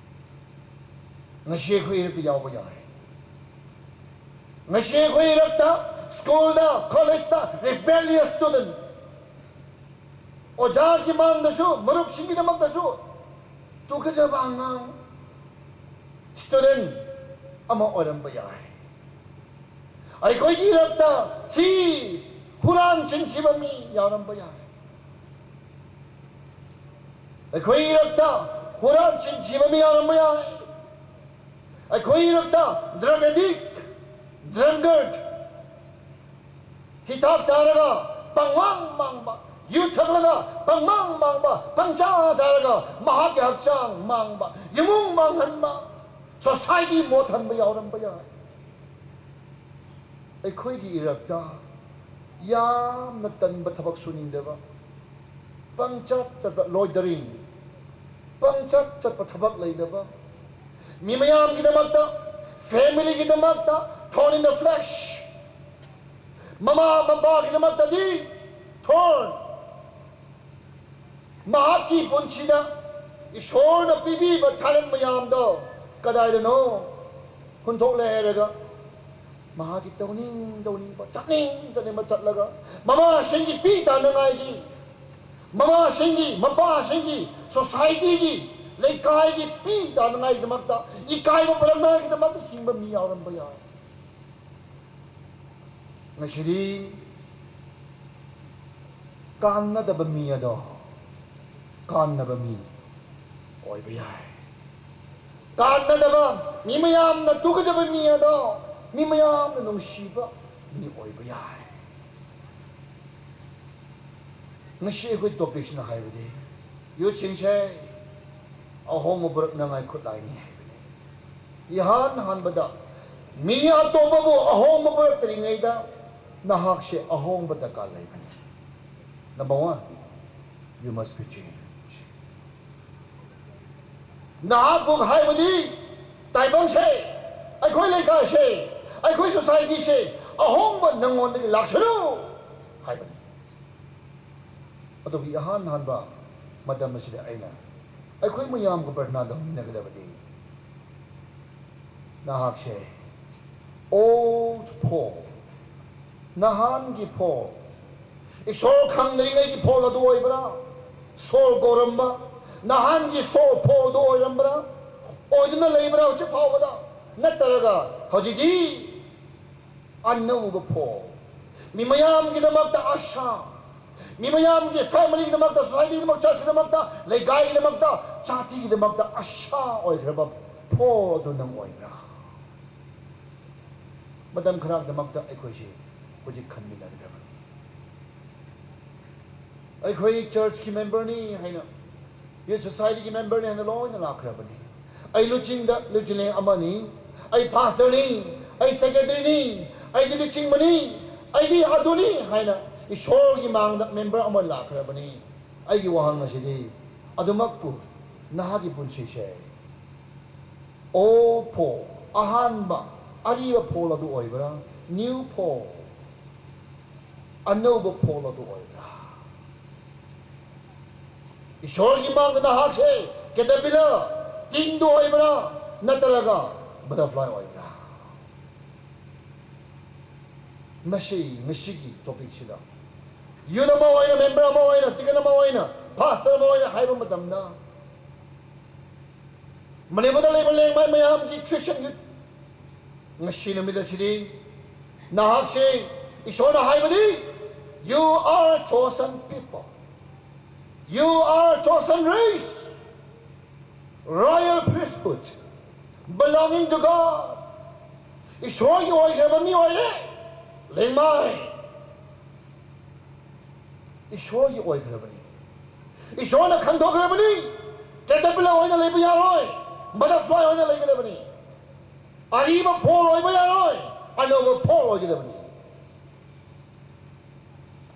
ꯉꯁꯤ ꯑꯩꯈꯣꯏ ꯏꯔꯛꯇ ꯌꯥꯎꯕ ꯌꯥꯏ꯫ ꯉꯁꯤ ꯑꯩꯈꯣꯏ ꯏꯔꯛꯇ schoolꯗ, collegeꯇ rebellious student, ꯑꯣꯖꯥꯒꯤ ꯃꯥꯡꯗꯁꯨ, ꯃꯔꯨꯞꯁꯤꯡꯒꯤꯗꯃꯛꯇꯁꯨ ꯇꯨꯀꯠꯆꯕ ꯑꯉꯥꯡ student ꯑꯃ ꯑꯣꯏꯔꯝꯕ ꯌꯥꯏ꯫ ꯑꯩꯈꯣꯏꯒꯤ ꯏꯔꯛꯇ ꯊꯤ, ꯍꯨꯔꯥꯟ ꯆꯤꯟꯊꯤꯕ ꯃꯤ ꯌꯥꯎꯔꯝꯕ ꯌꯥꯏ꯫ ꯑꯩꯈꯣꯏ ꯏꯔꯛꯇ ꯍꯨꯔꯥꯟ ꯆꯤꯟꯊꯤꯕ ꯃꯤ ꯌꯥꯎꯔꯝꯕ ꯌꯥꯏ꯫ ꯑꯩꯈꯣꯏ ꯏꯔꯛꯇ drug addict, drunkard, ꯍꯤꯗꯥꯛ ꯆꯥꯔꯒ ꯄꯪꯃꯥꯡ ꯃꯥꯡꯕ, ꯌꯨ ꯊꯛꯂꯒ ꯄꯪꯃꯥꯡ ꯃꯥꯡꯕ, ꯄꯪꯆꯥ ꯆꯥꯔꯒ ꯃꯍꯥꯛꯀꯤ ꯍꯛꯆꯥꯡ ꯃꯥꯡꯕ, ꯏꯃꯨꯡ ꯃꯥꯡꯍꯟꯕ, society ꯃꯣꯠꯍꯟꯕ ꯌꯥꯎꯔꯝꯕ ꯌꯥꯏ꯫ ꯑꯩꯈꯣꯏꯒꯤ ꯏꯔꯛꯇ ꯌꯥꯝꯅ ꯇꯟꯕ, ꯊꯕꯛ ꯁꯨꯅꯤꯡꯗꯕ, ꯄꯪꯆꯠ ꯆꯠꯄ, loitering, ꯄꯪꯆꯠ ꯆꯠꯄ, ꯊꯕꯛ ꯂꯩꯇꯕ, ꯃꯤ ꯃꯌꯥꯝꯒꯤꯗꯃꯛꯇ, familyꯒꯤꯗꯃꯛꯇ thorn in the flesh, ꯃꯃꯥ ꯃꯄꯥꯒꯤꯗꯃꯛꯇꯗꯤ thorn, ꯃꯍꯥꯛꯀꯤ ꯄꯨꯟꯁꯤꯗ ꯏꯁꯣꯔꯅ ꯄꯤꯕꯤꯕ talent ꯃꯌꯥꯝꯗꯣ ꯀꯗꯥꯏꯗꯅꯣ ꯍꯨꯟꯗꯣꯛꯂꯦ ꯍꯥꯏꯔꯒ, ꯃꯍꯥꯛꯀꯤ ꯇꯧꯅꯤꯡ ꯇꯧꯅꯤꯡꯕ, ꯆꯠꯅꯤꯡ ꯆꯠꯅꯤꯡꯕ ꯆꯠꯂꯒ, ꯃꯃꯥꯁꯤꯡꯒꯤ ꯄꯤ ꯇꯥꯅꯉꯥꯏꯒꯤ, ꯃꯃꯥꯁꯤꯡꯒꯤ, ꯃꯄꯥꯁꯤꯡꯒꯤ, societyꯒꯤ, ꯂꯩꯀꯥꯏꯒꯤ ꯄꯤ ꯇꯥꯅꯉꯥꯏꯒꯤꯗꯃꯛꯇ, ꯏꯀꯥꯏꯕ ꯄꯨꯔꯛꯅꯉꯥꯏꯒꯤꯗꯃꯛꯇ ꯍꯤꯡꯕ ꯃꯤ ꯌꯥꯎꯔꯝꯕ ꯌꯥꯏ꯫ ꯉꯁꯤꯗꯤ ꯀꯥꯟꯅꯗꯕ ꯃꯤ ꯑꯗꯣ ꯀꯥꯟꯅꯕ ꯃꯤ ꯑꯣꯏꯕ ꯌꯥꯏ꯫ ꯀꯥꯟꯅꯗꯕ, ꯃꯤ ꯃꯌꯥꯝꯅ ꯇꯨꯀꯠꯆꯕ ꯃꯤ ꯑꯗꯣ ꯃꯤ ꯃꯌꯥꯝꯅ ꯅꯨꯡꯁꯤꯕ ꯃꯤ ꯑꯣꯏꯕ ꯌꯥꯏ꯫ ꯉꯁꯤ ꯑꯩꯈꯣꯏ ꯇꯣꯄꯤꯛꯁꯤꯅ ꯍꯥꯏꯕꯗꯤ ꯌꯨꯠꯁꯤꯡꯁꯦ ꯑꯍꯣꯡꯕ ꯄꯨꯔꯛꯅꯉꯥꯏ ꯈꯨꯠꯂꯥꯏꯅꯤ ꯍꯥꯏꯕꯅꯤ꯫ ꯏꯍꯥꯟ ꯍꯥꯟꯕꯗ ꯃꯤ ꯑꯇꯣꯞꯄꯕꯨ ꯑꯍꯣꯡꯕ ꯄꯨꯔꯛꯇ꯭ꯔꯤꯉꯩꯗ ꯅꯍꯥꯛꯁꯦ ꯑꯍꯣꯡꯕ ꯗꯔꯀꯥꯔ ꯂꯩꯕꯅꯤ꯫ Number one, you must be changed. ꯅꯍꯥꯛꯄꯨ ꯍꯥꯏꯕꯗꯤ ꯇꯥꯏꯕꯪꯁꯦ, ꯑꯩꯈꯣꯏ ꯂꯩꯀꯥꯏꯁꯦ, ꯑꯩꯈꯣꯏ ꯁꯣꯁꯥꯏꯇꯤꯁꯦ ꯑꯍꯣꯡꯕ ꯅꯪꯉꯣꯟꯗꯒꯤ ꯂꯥꯛꯁꯅꯨ ꯍꯥꯏꯕꯅꯤ꯫ ꯑꯗꯨꯕꯨ ꯏꯍꯥꯟ ꯍꯥꯟꯕ ꯃꯇꯝ ꯑꯁꯤꯗ ꯑꯩꯅ ꯑꯩꯈꯣꯏ ꯃꯌꯥꯝꯒ ꯄ꯭ꯔꯊꯅꯥ ꯇꯧꯃꯤꯟꯅꯒꯗꯕꯗꯤ ꯅꯍꯥꯛꯁꯦ old Paul, ꯅꯍꯥꯟꯒꯤ ꯐꯣꯜ, ꯏꯁꯣꯔ ꯈꯪꯗ꯭ꯔꯤꯉꯩꯒꯤ ꯐꯣꯜ ꯑꯗꯨ ꯑꯣꯏꯕ꯭ꯔꯥ? ꯁꯣꯜ ꯀꯧꯔꯝꯕ ꯅꯍꯥꯟꯒꯤ ꯁꯣꯜ ꯐꯣꯜꯗꯨ ꯑꯣꯏꯔꯝꯕ꯭ꯔꯥ? ꯑꯣꯏꯗꯨꯅ ꯂꯩꯕ꯭ꯔꯥ ꯍꯧꯖꯤꯛ ꯐꯥꯎꯕꯗ? ꯅꯠꯇ꯭ꯔꯒ ꯍꯧꯖꯤꯛꯇꯤ ꯑꯅꯧꯕ ꯐꯣꯜ, ꯃꯤ ꯃꯌꯥꯝꯒꯤꯗꯃꯛꯇ ꯑꯁꯥ, ꯃꯤ ꯃꯌꯥꯝꯒꯤ ꯐꯦꯃꯤꯂꯤꯒꯤꯗꯃꯛꯇ, ꯁꯣꯁꯥꯏꯇꯤꯒꯤꯗꯃꯛ, ꯆꯔꯆꯀꯤꯗꯃꯛꯇ, ꯂꯩꯀꯥꯏꯒꯤꯗꯃꯛꯇ, ꯖꯥꯇꯤꯒꯤꯗꯃꯛꯇ ꯑꯁꯥ ꯑꯣꯏꯈ꯭ꯔꯕ ꯐꯣꯜ ꯑꯗꯨ ꯅꯪ ꯑꯣꯏꯕ꯭ꯔꯥ? ꯃꯇꯝ ꯈꯔꯒꯤꯗꯃꯛꯇ ꯑꯩꯈꯣꯏꯁꯤ ꯍꯧꯖꯤꯛ ꯈꯟꯃꯤꯟꯅꯒꯗꯕꯅꯤ꯫ ꯑꯩꯈꯣꯏ ꯆꯔꯆꯀꯤ ꯃꯦꯝꯕꯔꯅꯤ ꯍꯥꯏꯅ, ꯌꯨꯠ ꯁꯣꯁꯥꯏꯇꯤꯒꯤ ꯃꯦꯝꯕꯔꯅꯤ ꯍꯥꯏꯅ ꯂꯣꯏꯅ ꯂꯥꯛꯈ꯭ꯔꯕꯅꯤ꯫ ꯑꯩ ꯂꯨꯆꯤꯡꯗ ꯂꯨꯆꯤꯡꯂꯦꯟ ꯑꯃꯅꯤ, ꯑꯩ ꯄꯥꯁꯇꯔꯅꯤ, ꯑꯩ ꯁꯦꯀ꯭ꯔꯦꯇꯔꯤꯅꯤ, ꯑꯩꯗꯤ ꯂꯨꯆꯤꯡꯕꯅꯤ, ꯑꯩꯗꯤ ꯑꯗꯨꯅꯤ ꯍꯥꯏꯅ ꯏꯁꯣꯔꯒꯤ ꯃꯥꯡꯗ ꯃꯦꯝꯕꯔ ꯑꯃ ꯂꯥꯛꯈ꯭ꯔꯕꯅꯤ꯫ ꯑꯩꯒꯤ ꯋꯥꯍꯪ ꯑꯁꯤꯗꯤ ꯑꯗꯨꯃꯛꯄꯨ ꯅꯍꯥꯛꯀꯤ ꯄꯨꯟꯁꯤꯁꯦ old Paul, ꯑꯍꯥꯟꯕ, ꯑꯔꯤꯕ ꯐꯣꯜ ꯑꯗꯨ ꯑꯣꯏꯕ꯭ꯔꯥ? New Paul, ꯑꯅꯧꯕ ꯐꯣꯜ ꯑꯗꯨ ꯑꯣꯏꯕ꯭ꯔꯥ? ꯏꯁꯣꯔꯒꯤ ꯃꯥꯡꯗ ꯅꯍꯥꯛꯁꯦ ꯀꯦꯇꯔꯄꯤꯂꯔ, ꯇꯤꯟꯗꯨ ꯑꯣꯏꯕ꯭ꯔꯥ, ꯅꯠꯇ꯭ꯔꯒ ꯕꯇꯔꯐ꯭ꯂꯥꯏ ꯑꯣꯏꯕ꯭ꯔꯥ? ꯃꯁꯤ ꯉꯁꯤꯒꯤ ꯇꯣꯄꯤꯛꯁꯤꯗ ꯌꯨꯠ ꯑꯃ ꯑꯣꯏꯅ, ꯃꯦꯝꯕꯔ ꯑꯃ ꯑꯣꯏꯅ, ꯇꯤꯀꯟ ꯑꯃ ꯑꯣꯏꯅ, ꯄꯥꯁꯇꯔ ꯑꯃ ꯑꯣꯏꯅ ꯍꯥꯏꯕ ꯃꯇꯝꯗ, ꯃꯅꯤꯄꯨꯔꯗ ꯂꯩꯕ ꯂꯦꯡꯃꯥꯏ ꯃꯌꯥꯝꯒꯤ ꯈ꯭ꯔꯤꯁꯇꯤꯌꯟ ꯌꯨꯠ, ꯉꯁꯤ ꯅꯨꯃꯤꯠ ꯑꯁꯤꯗꯤ ꯅꯍꯥꯛꯁꯤ ꯏꯁꯣꯔꯅ ꯍꯥꯏꯕꯗꯤ, "You are chosen people, you are chosen race, Royal priesthood, belonging to God. ꯏꯁꯣꯔꯒꯤ ꯑꯣꯏꯈ꯭ꯔꯕ ꯃꯤ ꯑꯣꯏꯔꯦ꯫ ꯂꯦꯡꯃꯥꯏ ꯏꯁꯣꯔꯒꯤ ꯑꯣꯏꯈ꯭ꯔꯕꯅꯤ꯫ ꯏꯁꯣꯔꯅ ꯈꯟꯗꯣꯛꯈ꯭ꯔꯕꯅꯤ꯫ Caterpillar ꯑꯣꯏꯅ ꯂꯩꯕ ꯌꯥꯔꯣꯏ, butterfly ꯑꯣꯏꯅ ꯂꯩꯒꯗꯕꯅꯤ꯫ ꯑꯔꯤꯕ ꯐꯣꯜ ꯑꯣꯏꯕ ꯌꯥꯔꯣꯏ, ꯑꯅꯧꯕ ꯐꯣꯜ ꯑꯣꯏꯒꯗꯕꯅꯤ꯫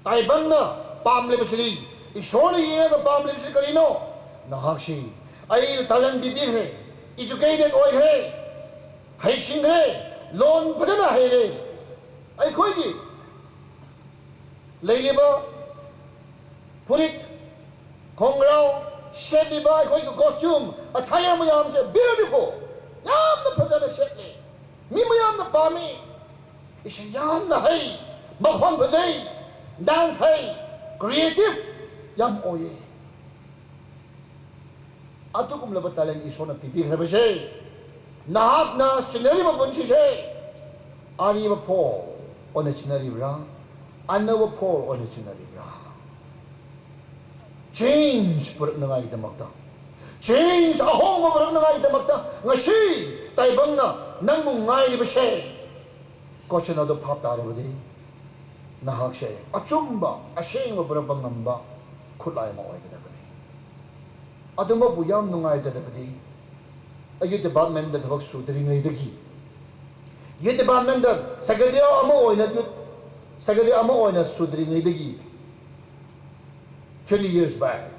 ꯇꯥꯏꯕꯪꯅ ꯄꯥꯝꯂꯤꯕꯁꯤꯗꯤ, ꯏꯁꯣꯔꯅ ꯌꯦꯡꯉꯒ ꯄꯥꯝꯂꯤꯕꯁꯤ ꯀꯔꯤꯅꯣ? ꯅꯍꯥꯛꯁꯤ, ꯑꯩꯅ talent ꯄꯤꯕꯤꯈ꯭ꯔꯦ, educated ꯑꯣꯏꯈ꯭ꯔꯦ, ꯍꯩꯁꯤꯡꯈ꯭ꯔꯦ, ꯂꯣꯟ ꯐꯖꯅ ꯍꯩꯔꯦ, ꯑꯩꯈꯣꯏꯒꯤ ꯂꯩꯔꯤꯕ ꯐꯨꯔꯤꯠ, ꯈꯣꯡꯒ꯭ꯔꯥꯎ, ꯁꯦꯠꯂꯤꯕ ꯑꯩꯈꯣꯏꯒꯤ costume, attire ꯃꯌꯥꯝꯁꯦ beautiful, ꯌꯥꯝꯅ ꯐꯖꯅ ꯁꯦꯠꯂꯤ, ꯃꯤ ꯃꯌꯥꯝꯅ ꯄꯥꯝꯃꯤ꯫ ꯏꯁꯩ ꯌꯥꯝꯅ ꯍꯩ, ꯃꯈꯣꯟ ꯐꯖꯩ, dance ꯍꯩ, creative ꯌꯥꯝ ꯑꯣꯏꯌꯦ꯫ ꯑꯗꯨꯒꯨꯝꯂꯕ talent ꯏꯁꯣꯔꯅ ꯄꯤꯕꯤꯈ꯭ꯔꯕꯁꯦ, ꯅꯍꯥꯛꯅ ꯆꯤꯟꯅꯔꯤꯕ ꯄꯨꯟꯁꯤꯁꯦ ꯑꯔꯤꯕ ꯐꯣꯜ ꯑꯣꯏꯅ ꯆꯤꯟꯅꯔꯤꯕ꯭ꯔꯥ, ꯑꯅꯧꯕ ꯐꯣꯜ ꯑꯣꯏꯅ ꯆꯤꯟꯅꯔꯤꯕ꯭ꯔꯥ? Change ꯄꯨꯔꯛꯅꯉꯥꯏꯒꯤꯗꯃꯛꯇ, change, ꯑꯍꯣꯡꯕ ꯄꯨꯔꯛꯅꯉꯥꯏꯒꯤꯗꯃꯛꯇ ꯉꯁꯤ ꯇꯥꯏꯕꯪꯅ ꯅꯪꯕꯨ ꯉꯥꯏꯔꯤꯕꯁꯦ꯫ Question ꯑꯗꯨ ꯚꯥꯞ ꯇꯥꯔꯕꯗꯤ, ꯅꯍꯥꯛꯁꯦ ꯑꯆꯨꯝꯕ, ꯑꯁꯦꯡꯕ ꯄꯨꯔꯛꯄ ꯉꯝꯕ ꯈꯨꯠꯂꯥꯏ ꯑꯃ ꯑꯣꯏꯒꯗꯕꯅꯤ꯫ ꯑꯗꯨꯃꯛꯄꯨ ꯌꯥꯝ ꯅꯨꯡꯉꯥꯏꯖꯗꯕꯗꯤ, ꯑꯩ youth departmentꯗ ꯊꯕꯛ ꯁꯨꯗ꯭ꯔꯤꯉꯩꯗꯒꯤ, youth departmentꯗ secretary ꯑꯃ ꯑꯣꯏꯅ, youth secretary ꯑꯃ ꯑꯣꯏꯅ ꯁꯨꯗ꯭ꯔꯤꯉꯩꯗꯒꯤ, twenty years back,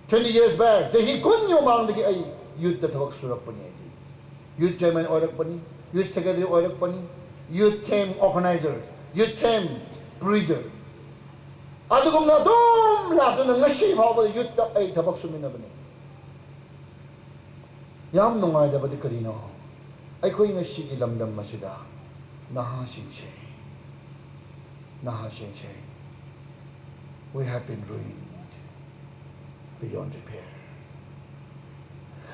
twenty years back, ꯆꯍꯤ ꯀꯨꯟꯒꯤ ꯃꯃꯥꯡꯗꯒꯤ ꯑꯩ youthꯇ ꯊꯕꯛ ꯁꯨꯔꯛꯄꯅꯤ꯫ ꯑꯩꯗꯤ youth chairman ꯑꯣꯏꯔꯛꯄꯅꯤ, youth secretary ꯑꯣꯏꯔꯛꯄꯅꯤ, youth camp organizer, youth camp preacher, ꯑꯗꯨꯒꯨꯝꯅ ꯑꯗꯨꯝ ꯂꯥꯛꯇꯨꯅ ꯉꯁꯤ ꯐꯥꯎꯕꯗ youthꯇ ꯑꯩ ꯊꯕꯛ ꯁꯨꯃꯤꯟꯅꯕꯅꯤ꯫ ꯌꯥꯝ ꯅꯨꯡꯉꯥꯏꯇꯕꯗꯤ ꯀꯔꯤꯅꯣ? ꯑꯩꯈꯣꯏ ꯉꯁꯤꯒꯤ ꯂꯝꯗꯝ ꯑꯁꯤꯗ ꯅꯍꯥꯁꯤꯡꯁꯦ, ꯅꯍꯥꯁꯤꯡꯁꯦ, we have been ruined beyond repair.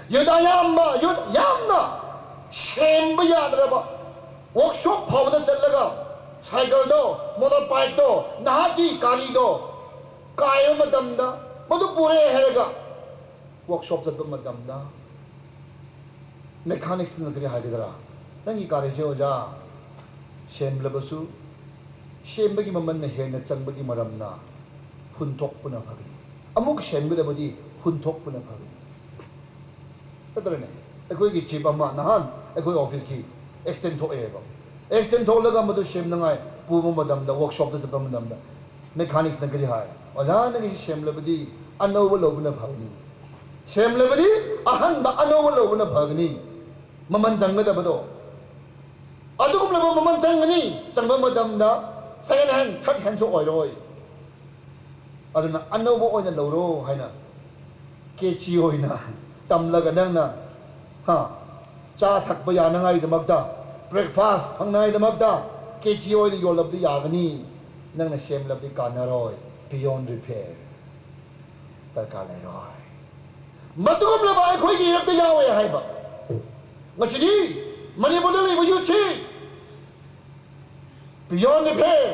Youth ꯑꯌꯥꯝꯕ, youth ꯌꯥꯝꯅ ꯁꯦꯝꯕ ꯌꯥꯗ꯭ꯔꯕ, workshop ꯐꯥꯎꯕꯗ ꯆꯠꯂꯒ cycleꯗꯣ, motorbikeꯗꯣ, ꯅꯍꯥꯛꯀꯤ ꯒꯥꯔꯤꯗꯣ ꯀꯥꯏꯕ ꯃꯇꯝꯗ ꯃꯗꯨ ꯄꯨꯔꯦ ꯍꯥꯏꯔꯒ ꯋꯥꯔꯛꯁꯣꯞ ꯆꯠꯄ ꯃꯇꯝꯗ ꯃꯦꯀꯥꯅꯤꯛꯁꯇꯨꯅ ꯀꯔꯤ ꯍꯥꯏꯒꯗ꯭ꯔꯥ? "ꯅꯪꯒꯤ ꯒꯥꯔꯤꯁꯦ ꯑꯣꯖꯥ, ꯁꯦꯝꯂꯕꯁꯨ ꯁꯦꯝꯕꯒꯤ ꯃꯃꯜꯅ ꯍꯦꯟꯅ ꯆꯪꯕꯒꯤ ꯃꯔꯝꯅ ꯍꯨꯟꯊꯣꯛꯄꯅ ꯐꯒꯅꯤ꯫ ꯑꯃꯨꯛ ꯁꯦꯝꯒꯗꯕꯗꯤ ꯍꯨꯟꯊꯣꯛꯄꯅ ꯐꯒꯅꯤ"꯫ ꯅꯠꯇ꯭ꯔꯅꯦ? ꯑꯩꯈꯣꯏꯒꯤ ꯆꯤꯞ ꯑꯃ ꯅꯍꯥꯟ ꯑꯩꯈꯣꯏ ꯑꯣꯐꯤꯁꯀꯤ ꯑꯦꯛꯁꯤꯗꯦꯟ ꯊꯣꯛꯑꯦꯕ꯫ ꯑꯦꯛꯁꯤꯗꯦꯟ ꯊꯣꯛꯂꯒ ꯃꯗꯨ ꯁꯦꯝꯅꯉꯥꯏ ꯄꯨꯕ ꯃꯇꯝꯗ, ꯋꯥꯔꯛꯁꯣꯞꯇ ꯆꯠꯄ ꯃꯇꯝꯗ, ꯃꯦꯀꯥꯅꯤꯛꯁꯅ ꯀꯔꯤ ꯍꯥꯏ? "ꯑꯣꯖꯥ, ꯅꯪꯒꯤꯁꯤ ꯁꯦꯝꯂꯕꯗꯤ ꯑꯅꯧꯕ ꯂꯧꯕꯅ ꯐꯒꯅꯤ꯫ ꯁꯦꯝꯂꯕꯗꯤ ꯑꯍꯟꯕ ꯑꯅꯧꯕ ꯂꯧꯕꯅ ꯐꯒꯅꯤ꯫ ꯃꯃꯜ ꯆꯪꯒꯗꯕꯗꯣ ꯑꯗꯨꯒꯨꯝꯂꯕ ꯃꯃꯜ ꯆꯪꯒꯅꯤ꯫ ꯆꯪꯕ ꯃꯇꯝꯗ ꯁꯦꯀꯦꯟ ꯍꯦꯟ, ꯊꯥꯔꯠ ꯍꯦꯟꯁꯨ ꯑꯣꯏꯔꯣꯏ꯫ ꯑꯗꯨꯅ ꯑꯅꯧꯕ ꯑꯣꯏꯅ ꯂꯧꯔꯣ" ꯍꯥꯏꯅ ꯀꯦꯆꯤ ꯑꯣꯏꯅ ꯇꯝꯂꯒ ꯅꯪꯅ, ꯍꯥ, ꯆꯥ ꯊꯛꯄ ꯌꯥꯅꯉꯥꯏꯗꯃꯛꯇ, ꯕ꯭ꯔꯦꯛꯐꯥꯁ ꯐꯪꯅꯉꯥꯏꯗꯃꯛꯇ ꯀꯦꯆꯤ ꯑꯣꯏꯅ ꯌꯣꯜꯂꯕꯗꯤ ꯌꯥꯒꯅꯤ꯫ ꯅꯪꯅ ꯁꯦꯝꯂꯕꯗꯤ ꯀꯥꯟꯅꯔꯣꯏ꯫ Beyond repair ꯗꯔꯀꯥꯔ ꯂꯩꯔꯣꯏ꯫ ꯃꯗꯨꯒꯨꯝꯂꯕ ꯑꯩꯈꯣꯏꯒꯤ ꯏꯔꯛꯇ ꯌꯥꯎꯋꯦ ꯍꯥꯏꯕ꯫ ꯉꯁꯤꯗꯤ ꯃꯅꯤꯄꯨꯔꯗ ꯂꯩꯕ ꯌꯨꯠꯁꯤ beyond repair,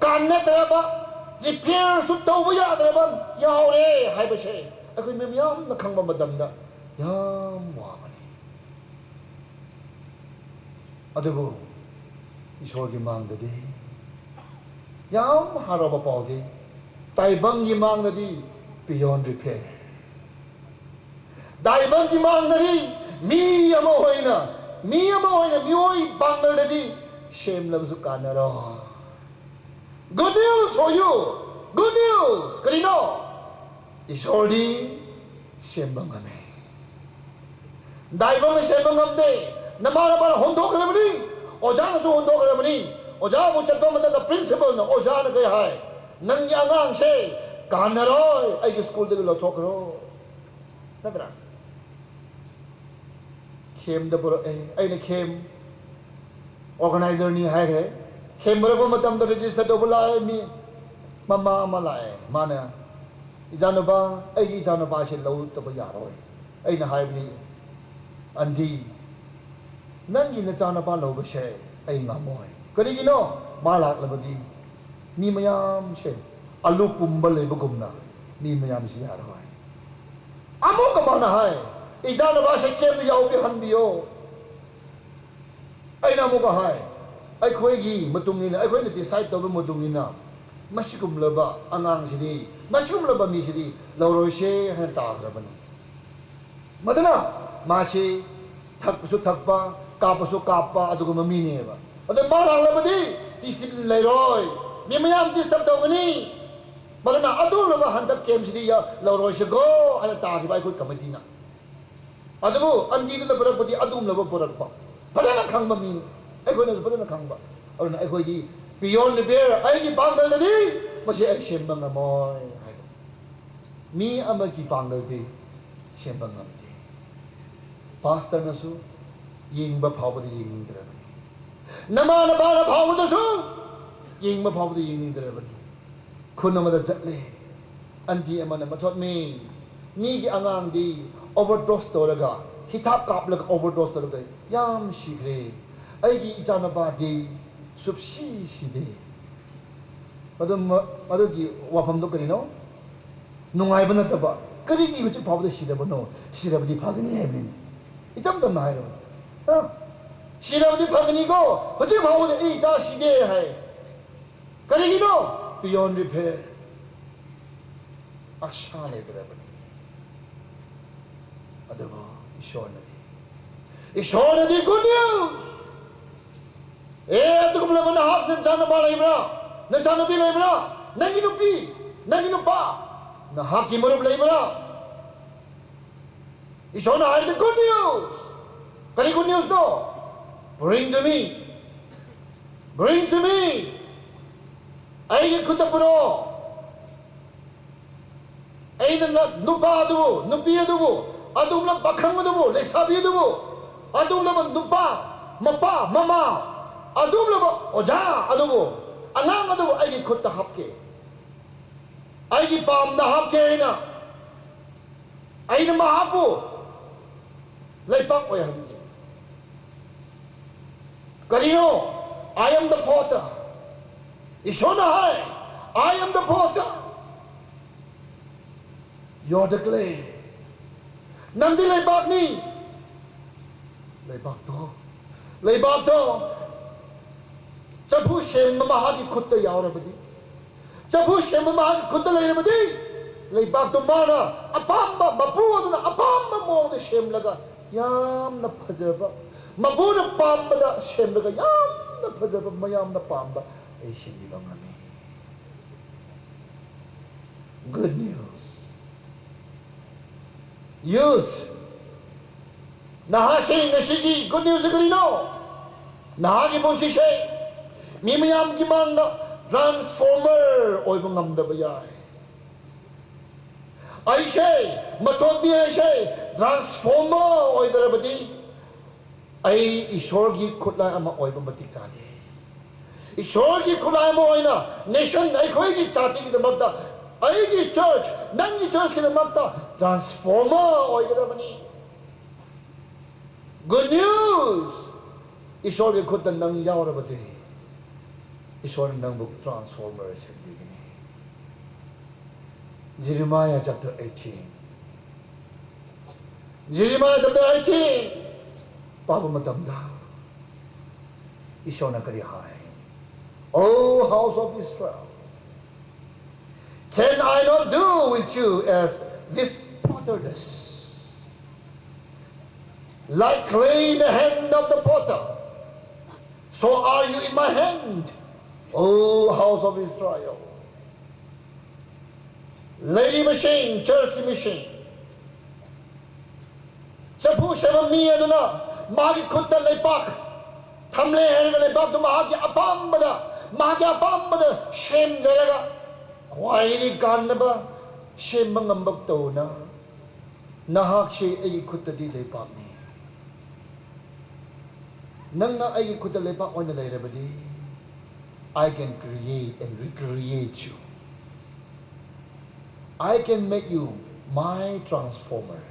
ꯀꯥꯟꯅꯗ꯭ꯔꯕ, ꯔꯤꯄꯤꯌꯔꯁꯨ ꯇꯧꯕ ꯌꯥꯗ꯭ꯔꯕ ꯌꯥꯎꯔꯦ ꯍꯥꯏꯕꯁꯦ ꯑꯩꯈꯣꯏ ꯃꯤꯌꯥꯝꯅ ꯈꯪꯕ ꯃꯇꯝꯗ ꯌꯥꯝ ꯋꯥꯕꯅꯤ꯫ ꯑꯗꯨꯕꯨ ꯏꯁꯣꯔꯒꯤ ꯃꯥꯡꯗꯗꯤ ꯌꯥꯝ ꯍꯔꯥꯎꯕ ꯄꯥꯎꯗꯤ, ꯇꯥꯏꯕꯪꯒꯤ ꯃꯥꯡꯗꯗꯤ beyond repair꯫ ꯇꯥꯏꯕꯪꯒꯤ ꯃꯥꯡꯗꯗꯤ ꯃꯤ ꯑꯃ ꯑꯣꯏꯅ, ꯃꯤ ꯑꯃ ꯑꯣꯏꯅ ꯃꯤꯑꯣꯏ ꯄꯥꯡꯒꯜꯗꯗꯤ ꯁꯦꯝꯂꯕꯁꯨ ꯀꯥꯟꯅꯔꯣꯏ꯫ Good news for you. Good news. ꯀꯔꯤꯅꯣ? ꯏꯁꯣꯔꯗꯤ ꯁꯦꯝꯕ ꯉꯝꯃꯦ꯫ ꯗꯥꯏꯕꯪꯅ ꯁꯦꯝꯕ ꯉꯝꯗꯦ꯫ ꯅꯃꯥ ꯅꯄꯥꯅ ꯍꯣꯟꯗꯣꯛꯈ꯭ꯔꯕꯅꯤ, ꯑꯣꯖꯥꯅꯁꯨ ꯍꯣꯟꯗꯣꯛꯈ꯭ꯔꯕꯅꯤ꯫ ꯑꯣꯖꯥꯕꯨ ꯆꯠꯄ ꯃꯇꯝꯗ ꯄ꯭ꯔꯤꯟꯁꯤꯄꯜꯅ, ꯑꯣꯖꯥꯅ ꯀꯔꯤ ꯍꯥꯏ? "ꯅꯪꯒꯤ ꯑꯉꯥꯡꯁꯦ ꯀꯥꯟꯅꯔꯣꯏ, ꯑꯩꯒꯤ ꯁ꯭ꯀꯨꯜꯗꯒꯤ ꯂꯧꯊꯣꯛꯈ꯭ꯔꯣ"꯫ ꯅꯠꯇ꯭ꯔꯥ? ꯈꯦꯝꯗ ꯄꯨꯔꯛꯑꯦ, ꯑꯩꯅ ꯈꯦꯝ ꯑꯣꯔꯒꯅꯥꯏꯖꯔꯅꯤ ꯍꯥꯏꯈ꯭ꯔꯦ꯫ ꯈꯦꯝ ꯄꯨꯔꯛꯄ ꯃꯇꯝꯗ ꯔꯦꯖꯤꯁꯇꯔ ꯇꯧꯕ ꯂꯥꯛꯑꯦ ꯃꯤ, ꯃꯃꯥ ꯑꯃ ꯂꯥꯛꯑꯦ꯫ ꯃꯥꯅ, "ꯏꯆꯥꯅꯨꯄꯥ, ꯑꯩꯒꯤ ꯏꯆꯥꯅꯨꯄꯥꯁꯦ ꯂꯧꯗꯕ ꯌꯥꯔꯣꯏ"꯫ ꯑꯩꯅ ꯍꯥꯏꯕꯅꯤ, "ꯑꯟꯗꯤ, ꯅꯪꯒꯤ ꯅꯆꯥꯅꯨꯄꯥ ꯂꯧꯕꯁꯦ ꯑꯩ ꯉꯝꯃꯣꯏ"꯫ "ꯀꯔꯤꯒꯤꯅꯣ?" "ꯃꯥ ꯂꯥꯛꯂꯕꯗꯤ ꯃꯤ ꯃꯌꯥꯝꯁꯦ ꯑꯂꯨ ꯄꯨꯝꯕ ꯂꯩꯕꯒꯨꯝꯅ ꯃꯤ ꯃꯌꯥꯝꯁꯤ ꯌꯥꯔꯣꯏ"꯫ ꯑꯃꯨꯛꯀ ꯃꯥꯅ ꯍꯥꯏ, "ꯏꯆꯥꯅꯨꯄꯥ ꯁꯦꯀꯦꯝꯗ ꯌꯥꯎꯕꯤꯍꯟꯕꯤꯌꯣ"꯫ ꯑꯩꯅ ꯑꯃꯨꯛꯀ ꯍꯥꯏ, "ꯑꯩꯈꯣꯏꯒꯤ ꯃꯇꯨꯡ ꯏꯟꯅ, ꯑꯩꯈꯣꯏꯅ decide ꯇꯧꯕ ꯃꯇꯨꯡ ꯏꯟꯅ ꯃꯁꯤꯒꯨꯝꯂꯕ ꯑꯉꯥꯡꯁꯤꯗꯤ, ꯃꯁꯤꯒꯨꯝꯂꯕ ꯃꯤꯁꯤꯗꯤ ꯂꯧꯔꯣꯏꯁꯦ" ꯍꯥꯏꯅ ꯇꯥꯈ꯭ꯔꯕꯅꯤ꯫ ꯃꯗꯨꯅ ꯃꯥꯁꯤ ꯊꯛꯄꯁꯨ ꯊꯛꯄ, ꯀꯥꯞꯄꯁꯨ ꯀꯥꯞꯄ ꯑꯗꯨꯒꯨꯝꯕ ꯃꯤꯅꯦꯕ꯫ ꯑꯗꯨ ꯃꯥ ꯂꯥꯛꯂꯕꯗꯤ discipline ꯂꯩꯔꯣꯏ, ꯃꯤ ꯃꯌꯥꯝ disturb ꯇꯧꯒꯅꯤ꯫ ꯃꯗꯨꯅ ꯑꯗꯨꯒꯨꯝꯂꯕ ꯍꯟꯗꯛ camp ꯁꯤꯗꯤ ꯌꯥ-, ꯂꯧꯔꯣꯏꯁꯤꯀꯣ ꯍꯥꯏꯅ ꯇꯥꯈꯤꯕ ꯑꯩꯈꯣꯏ committee ꯅ꯫ ꯑꯗꯨꯕꯨ ꯑꯟꯇꯤꯗꯨꯅ ꯄꯨꯔꯛꯄꯗꯤ ꯑꯗꯨꯒꯨꯝꯂꯕ ꯄꯨꯔꯛꯄ, ꯐꯖꯅ ꯈꯪꯕ ꯃꯤ, ꯑꯩꯈꯣꯏꯅꯁꯨ ꯐꯖꯅ ꯈꯪꯕ꯫ ꯑꯗꯨꯅ ꯑꯩꯈꯣꯏꯗꯤ beyond repair, ꯑꯩꯒꯤ ꯄꯥꯡꯒꯜꯗꯗꯤ ꯃꯁꯤ ꯑꯩ ꯁꯦꯝꯕ ꯉꯝꯃꯣꯏ ꯍꯥꯏꯕ꯫ ꯃꯤ ꯑꯃꯒꯤ ꯄꯥꯡꯒꯜꯗꯤ ꯁꯦꯝꯕ ꯉꯝꯗꯦ꯫ Pastor ꯅꯁꯨ ꯌꯦꯡꯕ ꯐꯥꯎꯕꯗ ꯌꯦꯡꯅꯤꯡꯗ꯭ꯔꯕꯅꯤ꯫ ꯅꯃꯥ ꯅꯄꯥꯅ ꯐꯥꯎꯕꯗꯁꯨ ꯌꯦꯡꯕ ꯐꯥꯎꯕꯗ ꯌꯦꯡꯅꯤꯡꯗ꯭ꯔꯕꯅꯤ꯫ ꯈꯨꯟ ꯑꯃꯗ ꯆꯠꯂꯦ꯫ ꯑꯟꯇꯤ ꯑꯃꯅ ꯃꯊꯣꯠꯃꯤ ꯃꯤꯒꯤ ꯑꯉꯥꯡꯗꯤ overdose ꯇꯧꯔꯒ, ꯍꯤꯗꯥꯛ ꯀꯥꯞꯂꯒ overdose ꯇꯧꯔꯒ ꯌꯥꯝ ꯁꯤꯈ꯭ꯔꯦ꯫ ꯑꯩꯒꯤ ꯏꯆꯥꯅꯨꯄꯥꯗꯤ ꯁꯨꯞꯁꯤ ꯁꯤꯗꯦ꯫ ꯃꯗꯨ ꯃ-, ꯃꯗꯨꯒꯤ ꯋꯥꯐꯝꯗꯣ ꯀꯔꯤꯅꯣ? ꯅꯨꯡꯉꯥꯏꯕ ꯅꯠꯇꯕ, ꯀꯔꯤꯒꯤ ꯍꯧꯖꯤꯛ ꯐꯥꯎꯕꯗ ꯁꯤꯗꯕꯅꯣ? ꯁꯤꯔꯕꯗꯤ ꯐꯒꯅꯤ ꯍꯥꯏꯕꯅꯤꯅꯦ꯫ ꯏꯆꯝ ꯆꯝꯅ ꯍꯥꯏꯔꯕ꯫ ꯍꯥ? ꯁꯤꯔꯕꯗꯤ ꯐꯒꯅꯤꯀꯣ, ꯍꯧꯖꯤꯛ ꯐꯥꯎꯕꯗ ꯑꯩ ꯏꯆꯥ ꯁꯤꯗꯦ ꯍꯥꯏ꯫ ꯀꯔꯤꯒꯤꯅꯣ? Beyond repair꯫ ꯑꯁꯥ ꯂꯩꯇ꯭ꯔꯕꯅꯤ꯫ ꯑꯗꯨꯕꯨ ꯏꯁꯣꯔꯅꯗꯤ, ꯏꯁꯣꯔꯅꯗꯤ good news! ꯑꯦ, ꯑꯗꯨꯒꯨꯝꯂꯕ ꯅꯍꯥꯛ ꯅꯆꯥꯅꯨꯄꯥ ꯂꯩꯕ꯭ꯔꯥ? ꯅꯆꯥꯅꯨꯄꯤ ꯂꯩꯕ꯭ꯔꯥ? ꯅꯪꯒꯤ ꯅꯨꯄꯤ, ꯅꯪꯒꯤ ꯅꯨꯄꯥ, ꯅꯍꯥꯛꯀꯤ ꯃꯔꯨꯞ ꯂꯩꯕ꯭ꯔꯥ? ꯏꯁꯣꯔꯅ ꯍꯥꯏꯔꯤꯗꯤ good news꯫ ꯀꯔꯤ good news no? Bring to me. Bring to me. ꯑꯩꯒꯤ ꯈꯨꯠꯇ ꯄꯨꯔꯛꯑꯣ꯫ ꯑꯩꯅ ꯅ-, ꯅꯨꯄꯥ ꯑꯗꯨꯕꯨ, ꯅꯨꯄꯤ ꯑꯗꯨꯕꯨ, ꯑꯗꯨꯒꯨꯝꯂꯕ ꯄꯥꯈꯪ ꯑꯗꯨꯕꯨ, ꯂꯩꯁꯥꯕꯤ ꯑꯗꯨꯕꯨ, ꯑꯗꯨꯒꯨꯝꯂꯕ ꯅꯨꯄꯥ, ꯃꯄꯥ, ꯃꯃꯥ, ꯑꯗꯨꯒꯨꯝꯂꯕ ꯑꯣꯖꯥ ꯑꯗꯨꯕꯨ, ꯑꯉꯥꯡ ꯑꯗꯨꯕꯨ ꯑꯩꯒꯤ ꯈꯨꯠꯇ ꯍꯥꯞꯀꯦ꯫ ꯑꯩꯒꯤ ꯄꯥꯝꯗ ꯍꯥꯞꯀꯦ ꯑꯩꯅ꯫ ꯑꯩꯅ ꯃꯍꯥꯛꯄꯨ ꯂꯩꯄꯥꯛ ꯑꯣꯏꯍꯟꯒꯦ꯫ ꯀꯔꯤꯅꯣ? I am the potter. ꯏꯁꯣꯔꯅ ꯍꯥꯏ, "I am the potter. You are the clay." ꯅꯪꯗꯤ ꯂꯩꯕꯥꯛꯅꯤ꯫ ꯂꯩꯕꯥꯛꯇꯣ, ꯂꯩꯕꯥꯛꯇꯣ ꯆꯐꯨ ꯁꯦꯝꯕ ꯃꯍꯥꯛꯀꯤ ꯈꯨꯠꯇ ꯌꯥꯎꯔꯕꯗꯤ, ꯆꯐꯨ ꯁꯦꯝꯕ ꯃꯍꯥꯛꯀꯤ ꯈꯨꯠꯇ ꯂꯩꯔꯕꯗꯤ, ꯂꯩꯕꯥꯛꯇꯣ ꯃꯥꯅ ꯑꯄꯥꯝꯕ, ꯃꯄꯨ ꯑꯗꯨꯅ ꯑꯄꯥꯝꯕ ꯃꯑꯣꯡꯗ ꯁꯦꯝꯂꯒ, ꯌꯥꯝꯅ ꯐꯖꯕ, ꯃꯄꯨꯅ ꯄꯥꯝꯕꯗ ꯁꯦꯝꯂꯒ, ꯌꯥꯝꯅ ꯐꯖꯕ, ꯃꯌꯥꯝꯅ ꯄꯥꯝꯕ ꯑꯩ ꯁꯦꯝꯕꯤꯕ ꯉꯝꯃꯤ꯫ Good news. Youth, ꯅꯍꯥꯁꯤꯡ, ꯉꯁꯤꯒꯤ good news ꯀꯔꯤꯅꯣ? ꯅꯍꯥꯒꯤ ꯄꯨꯟꯁꯤꯁꯦ ꯃꯤ ꯃꯌꯥꯝꯒꯤ ꯃꯥꯡꯗ transformer ꯑꯣꯏꯕ ꯉꯝꯗꯕ ꯌꯥꯏ꯫ ꯑꯩꯁꯦ, ꯃꯊꯣꯟ ꯃꯤ ꯑꯩꯁꯦ transformer ꯑꯣꯏꯗ꯭ꯔꯕꯗꯤ, ꯑꯩ ꯏꯁꯣꯔꯒꯤ ꯈꯨꯠꯂꯥꯏ ꯑꯃ ꯑꯣꯏꯕ ꯃꯇꯤꯛ ꯆꯥꯗꯦ꯫ ꯏꯁꯣꯔꯒꯤ ꯈꯨꯠꯂꯥꯏ ꯑꯃ ꯑꯣꯏꯅ nation, ꯑꯩꯈꯣꯏꯒꯤ ꯖꯥꯇꯤꯒꯤꯗꯃꯛꯇ, ꯑꯩꯒꯤ church, ꯅꯪꯒꯤ churchꯀꯤꯗꯃꯛꯇ transformer ꯑꯣꯏꯒꯗꯕꯅꯤ꯫ Good news! ꯏꯁꯣꯔꯒꯤ ꯈꯨꯠꯇ ꯅꯪ ꯌꯥꯎꯔꯕꯗꯤ, ꯏꯁꯣꯔꯅ ꯅꯪꯕꯨ transformer ꯁꯦꯝꯕꯤꯒꯅꯤ꯫ Jeremiah chapter eighteen. Jeremiah chapter eighteen ꯄꯥꯕ ꯃꯇꯝꯗ ꯏꯁꯣꯔꯅ ꯀꯔꯤ ꯍꯥꯏ? O house of Israel, can I not do with you as this potter does? Like clay in the hand of the potter, so are you in my hand, O house of Israel. ꯂꯩꯔꯤꯕꯁꯤꯡ, churchꯀꯤ ꯃꯤꯁꯤꯡ, ꯆꯐꯨ ꯁꯦꯝꯕ ꯃꯤ ꯑꯗꯨꯅ ꯃꯥꯒꯤ ꯈꯨꯠꯇ ꯂꯩꯕꯥꯛ ꯊꯝꯂꯦ ꯍꯥꯏꯔꯒ, ꯂꯩꯕꯥꯛꯇꯨ ꯃꯍꯥꯛꯀꯤ ꯑꯄꯥꯝꯕꯗ, ꯃꯍꯥꯛꯀꯤ ꯑꯄꯥꯝꯕꯗ ꯁꯦꯝꯖꯔꯒ, ꯈ꯭ꯋꯥꯏꯗꯒꯤ ꯀꯥꯟꯅꯕ ꯁꯦꯝꯕ ꯉꯝꯕ ꯇꯧꯅ, ꯅꯍꯥꯛꯁꯦ ꯑꯩꯒꯤ ꯈꯨꯠꯇꯗꯤ ꯂꯩꯕꯥꯛꯅꯤ꯫ ꯅꯪꯅ ꯑꯩꯒꯤ ꯈꯨꯠꯇ ꯂꯩꯕꯥꯛ ꯑꯣꯏꯅ ꯂꯩꯔꯕꯗꯤ, I can create and recreate you. I can make you my transformer.